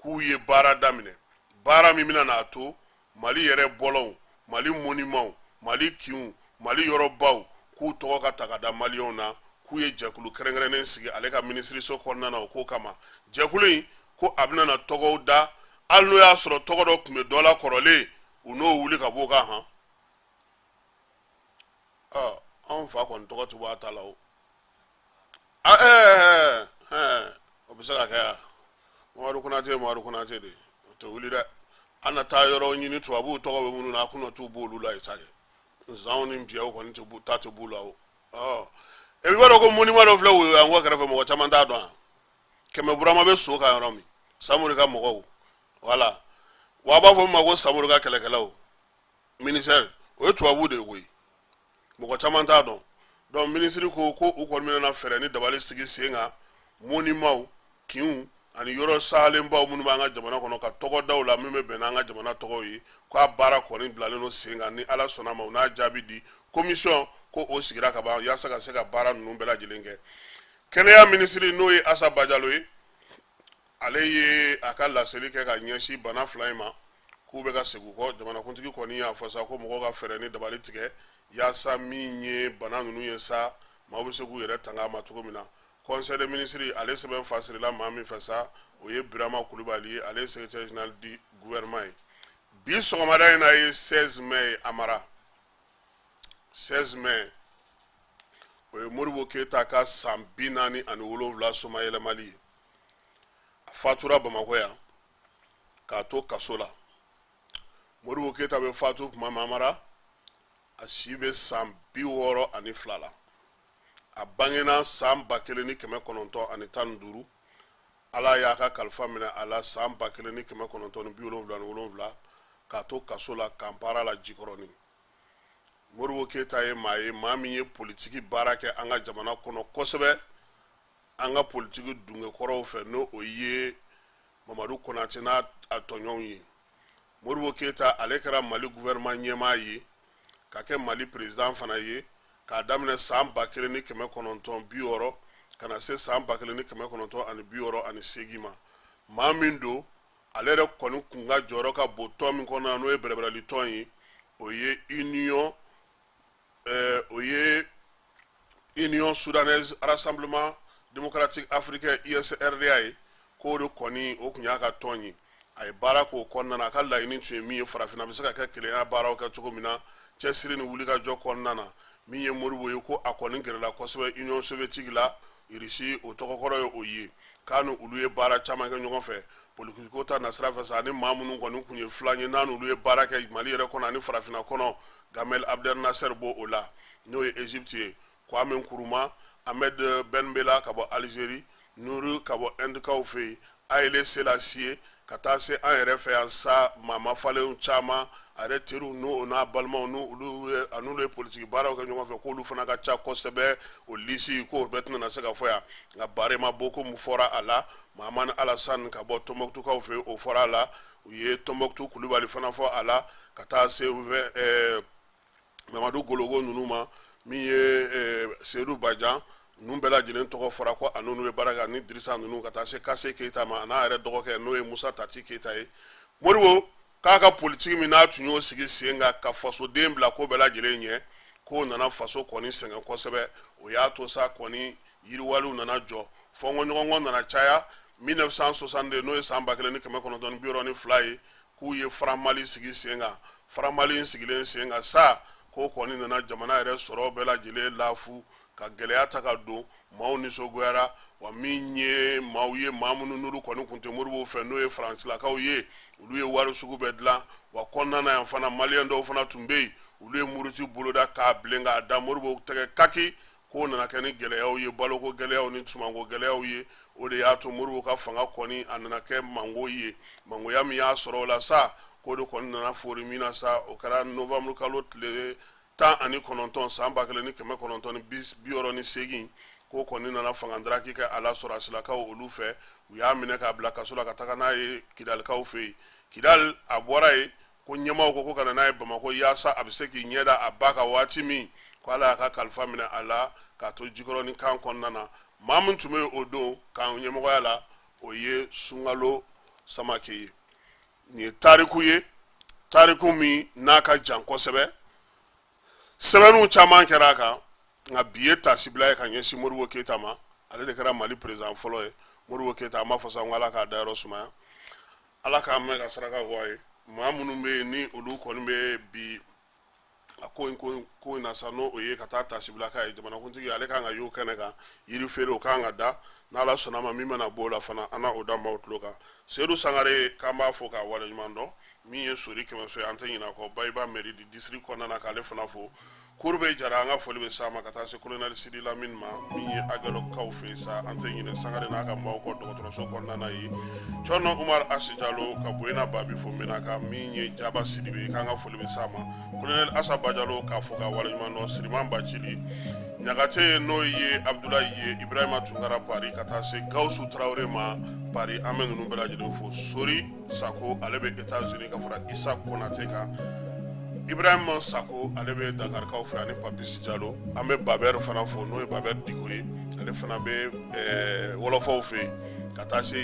k'u ye baara daminɛ, baara min bɛna n'a to Mali yɛrɛ bɔlɔnw, Mali monumentw, Mali kinw, Mali yɔrɔbaw, k'u tɔgɔ ka ta ka da maliyɛnw na. K'u ye jɛkulu kɛrɛnkɛrɛnnen sigi ale ka minisiriso kɔnɔna na o ko kama. Jɛkulu in, ko a bɛna na tɔgɔw da, hali n'o y'a sɔrɔ tɔgɔ dɔ tun bɛ dɔ la kɔrɔlen, u n'o wuli ka bɔ o kan. Han, ɔ, anw fa kɔni tɔgɔ tɛ bɔ a ta la o. A ɛɛ ɛɛ, o bɛ se ka kɛ yan. Mamadu Konate ye Mamadu Konate de ye, o tɛ wuli dɛ. An na taa yɔrɔ ɲini tubabuw tɔgɔ bɛ minnu na, a kunna t'u b'olu la yen sa kɛ. Nsanw ni npiyaw kɔni tɛ b'u ta tɛ b'u la o. Ɔ, e b'a dɔn ko monument dɔ filɛ Woyo yan kɔ kɛrɛfɛ, mɔgɔ caman t'a dɔn. Yan Kɛmɛ Burama bɛ so kan yɔrɔ min, Samori ka mɔgɔw, wala Wa a b'a fɔ min ma ko Samori ka kɛlɛkɛlaw ministère, o ye tubabu de ye koyi, mɔgɔ caman t'a dɔn. Donc minisiri ko ko u kɔni bɛna fɛɛrɛ ni dabali sigi sen kan, monimaw, kinw ani yɔrɔ salenbaw minnu b'an ka jamana kɔnɔ, ka tɔgɔ da u la min bɛ bɛn n'an ka jamana tɔgɔw ye, k'a baara kɔni bilalen don sen kan. Ni Ala sɔnna ma, u n'a jaabi di. Commission ko o sigira ka ban yaasa ka se ka baara ninnu bɛɛ lajɛlen kɛ. Kɛnɛya minisiri, n'o ye Asa Bajalo ye, ale ye a ka laseli kɛ ka ɲɛsin bana fila in ma k'u bɛ ka segin kɔ. Jamanakuntigi kɔni y'a fɔ sa ko mɔgɔw ka fɛɛrɛ ni dabali tigɛ yaasa min ye bana ninnu ye sa, maaw bɛ se k'u yɛrɛ tanga a ma cogo min na. Conseil des ministres ale sɛbɛn fasirila maa min fɛ sa, o ye Birama Kulubali ye, ale ye secrétaire général du gouvernement ye. Bi sɔgɔmada in na ye 16 mai ye, Amara. 16 mai, o ye Modibo Keyita ka san 47 somayɛlɛmali ye. A fatura Bamakɔ yan k'a to kaso la. Modibo Keyita bɛ fatu tuma min, Amara, a si bɛ san 62 la. A bangena san 1915. Ala y'a ka kalifa minɛ a la san 1977 k'a to kaso la Kanpara la, Jikɔrɔni. Modibo Keyita ye maa ye, maa min ye politiki baara kɛ an ka jamana kɔnɔ kosɛbɛ, an ka politiki dungekɔrɔw fɛ, n'o o ye Mamadu Konate n'a a tɔɲɔgɔnw ye. Modibo Keyita, ale kɛra Mali gouvernement ɲɛmaa ye, ka kɛ Mali président fana ye, k'a daminɛ san 1960 ka na se san 1968 ma. Maa min don, ale yɛrɛ kɔni kun ka jɔyɔrɔ ka bon tɔn min kɔnɔna na, n'o ye bɛrɛbɛrɛli tɔn ye, o ye Union Soudanaise Rassemblement Démocratique Africain, USRDA ye, k'o de kɔni o tun y'a ka tɔn ye. A ye baara k'o kɔnɔna na. A ka laɲini tun ye min ye, farafinna bɛ se ka kɛ kelenya baaraw kɛ cogo min na, cɛsiri ni wulikajɔ kɔnɔna na. Min ye Modibo ye, ko a kɔni gɛrɛla kosɛbɛ Union soviétique la, Irisi o tɔgɔkɔrɔ ye o ye, k'a ni olu ye baara caman kɛ ɲɔgɔn fɛ politikiko ta nasira fɛ sa. Ani maa minnu kɔni tun ye filan ye, n'a n'olu ye baara kɛ Mali yɛrɛ kɔnɔ ani farafinna kɔnɔ, Gamal Abdel Nasser b'o o la, n'o ye Egypte ye, Kwame Nkrumah, Ahmed Ben Bella ka bɔ Algérie, Nehru ka bɔ Indekaw fɛ yen, Haïlé Sélassié, ka taa se an yɛrɛ fɛ yan sa, maa mafalenw caman, a yɛrɛ teriw n'o n'a balimaw, n'olu ye a n'olu ye politiki baaraw kɛ ɲɔgɔn fɛ, k'olu fana ka ca kosɛbɛ. O lisi k'o bɛɛ tɛna se ka fɔ yan, nka Barema Bocoum fɔra a la, Mahamani Alassane ka bɔ Tɔnbɔkutukaw fɛ yen, o fɔra a la, u ye Tɔnbɔkutu Kulubali fana fɔ a la, ka taa se Mamadu Gologo ninnu ma, min ye Seyidu Bajan ninnu bɛɛ lajɛlen tɔgɔ fɔra, ko a n'olu ye baara kɛ, ani Dirisa ninnu, ka taa se Kase Keyita ma, a n'a yɛrɛ dɔgɔkɛ, n'o ye Musa Tati Keyita ye. Modibo k'a ka politiki min n'a tun y'o sigi sen kan ka fasoden bila ko bɛɛ lajɛlen ɲɛ, k'o nana faso kɔni sɛgɛn kosɛbɛ. O y'a to sa kɔni yiriwaliw nana jɔ, fɔnkɔɲɔgɔnkɔ nana caya. 1962, n'o ye san 1962 ye, k'u ye Franc Mali sigi sen kan. Franc Mali in sigilen sen kan sa, k'o kɔni nana jamana yɛrɛ sɔrɔ bɛɛ lajɛlen lafu, ka gɛlɛya ta ka don, maaw nisɔngoyara. Wa min ye maaw ye, maa minnu n'olu kɔni tun tɛ Modibo fɛ, n'o ye Faransilakaw ye, olu ye wari sugu bɛɛ dilan. Wa kɔnɔna na yan fana, maliyɛn dɔw fana tun bɛ yen, olu ye muruti boloda k'a bilen k'a da Modibo tɛgɛ kaki, k'o nana kɛ ni gɛlɛyaw ye, baloko gɛlɛyaw ni sumanko gɛlɛyaw ye. O de y'a to Modibo ka fanga kɔni a nana kɛ mango ye. Mangoya min y'a sɔrɔ o la sa, k'o de kɔni nana foori min na sa, o kɛra novembre kalo tile 19 san 1968, k'o kɔni nana fanga daraki kɛ a la sɔrɔdasilakaw olu fɛ. U y'a minɛ k'a bila kaso la ka taga n'a ye Kidalikaw fɛ yen. Kidali, a bɔra yen, ko ɲɛmaaw ko ko ka na n'a ye Bamakɔ yaasa a bɛ se k'i ɲɛ da a ba kan waati min, ko Ala y'a ka kalifa minɛ a la k'a to Jikɔrɔni kan kɔnɔna na. Maa min tun bɛ yen o don kan ɲɛmɔgɔya la, o ye Sunkalo Samake ye. Nin ye tariku ye, tariku min n'a ka jan kosɛbɛ, sɛbɛnniw caman kɛra a kan, nka bi ye taasibila ye ka ɲɛsin Modibo Keyita ma. Ale de kɛra Mali président fɔlɔ ye. Modibo Keyita, an b'a fɔ sa ko Ala k'a dayɔrɔ sumaya, Ala k'a mɛn ka saraka bɔ a ye. Maa minnu bɛ yen ni olu kɔni bɛ bi a ko in ko in na sa, n'o ye ka taa taasibila k'a ye, jamanakuntigi ale kan ka y'o kɛnɛ kan, yiri feere o kan ka da. N'Ala sɔnna ma, min mana bɔ o la fana, an na o da maaw tulo kan. Seyidu Sangare, k'an b'a fo k'a waleɲuman dɔn. Min ye Sori Kɛmɛso ye, an tɛ ɲinɛ a kɔ, Bayiba mairie du district kɔnɔna na, k'ale fana fo. Kurube Jara, an ka foli bɛ s'a ma, ka taa se colonel Sidi Lamine ma, min ye Agalɔkaw fɛ yen sa. An tɛ ɲinɛ Sangare n'a ka maaw kɔ dɔgɔtɔrɔso kɔnɔna na yen. Cɔnɔ Umar Asi Jalo ka Boyina Babi fo Menaka, min ye Jaba Sidibe, k'an ka foli bɛ s'a ma. Colonel Asa Bajalo k'a fo ka waleɲuman dɔn. Siriman Bacili Ɲagate, n'o ye Abudulayi ye, Ibrahima Tunkara Paris, ka taa se Gawusu Tarawele ma Paris, an bɛ ninnu bɛɛ lajɛlen fo. Sori Sako, ale bɛ États-Unis, ka fara Isa Konate kan. Ibrahima Sako, ale bɛ Dakarikaw fɛ, ani Papisi Jalo. An bɛ Babɛri fana fo, n'o ye Babɛri Diko ye, ale fana bɛ wɔlɔfɔw fɛ yen, ka taa se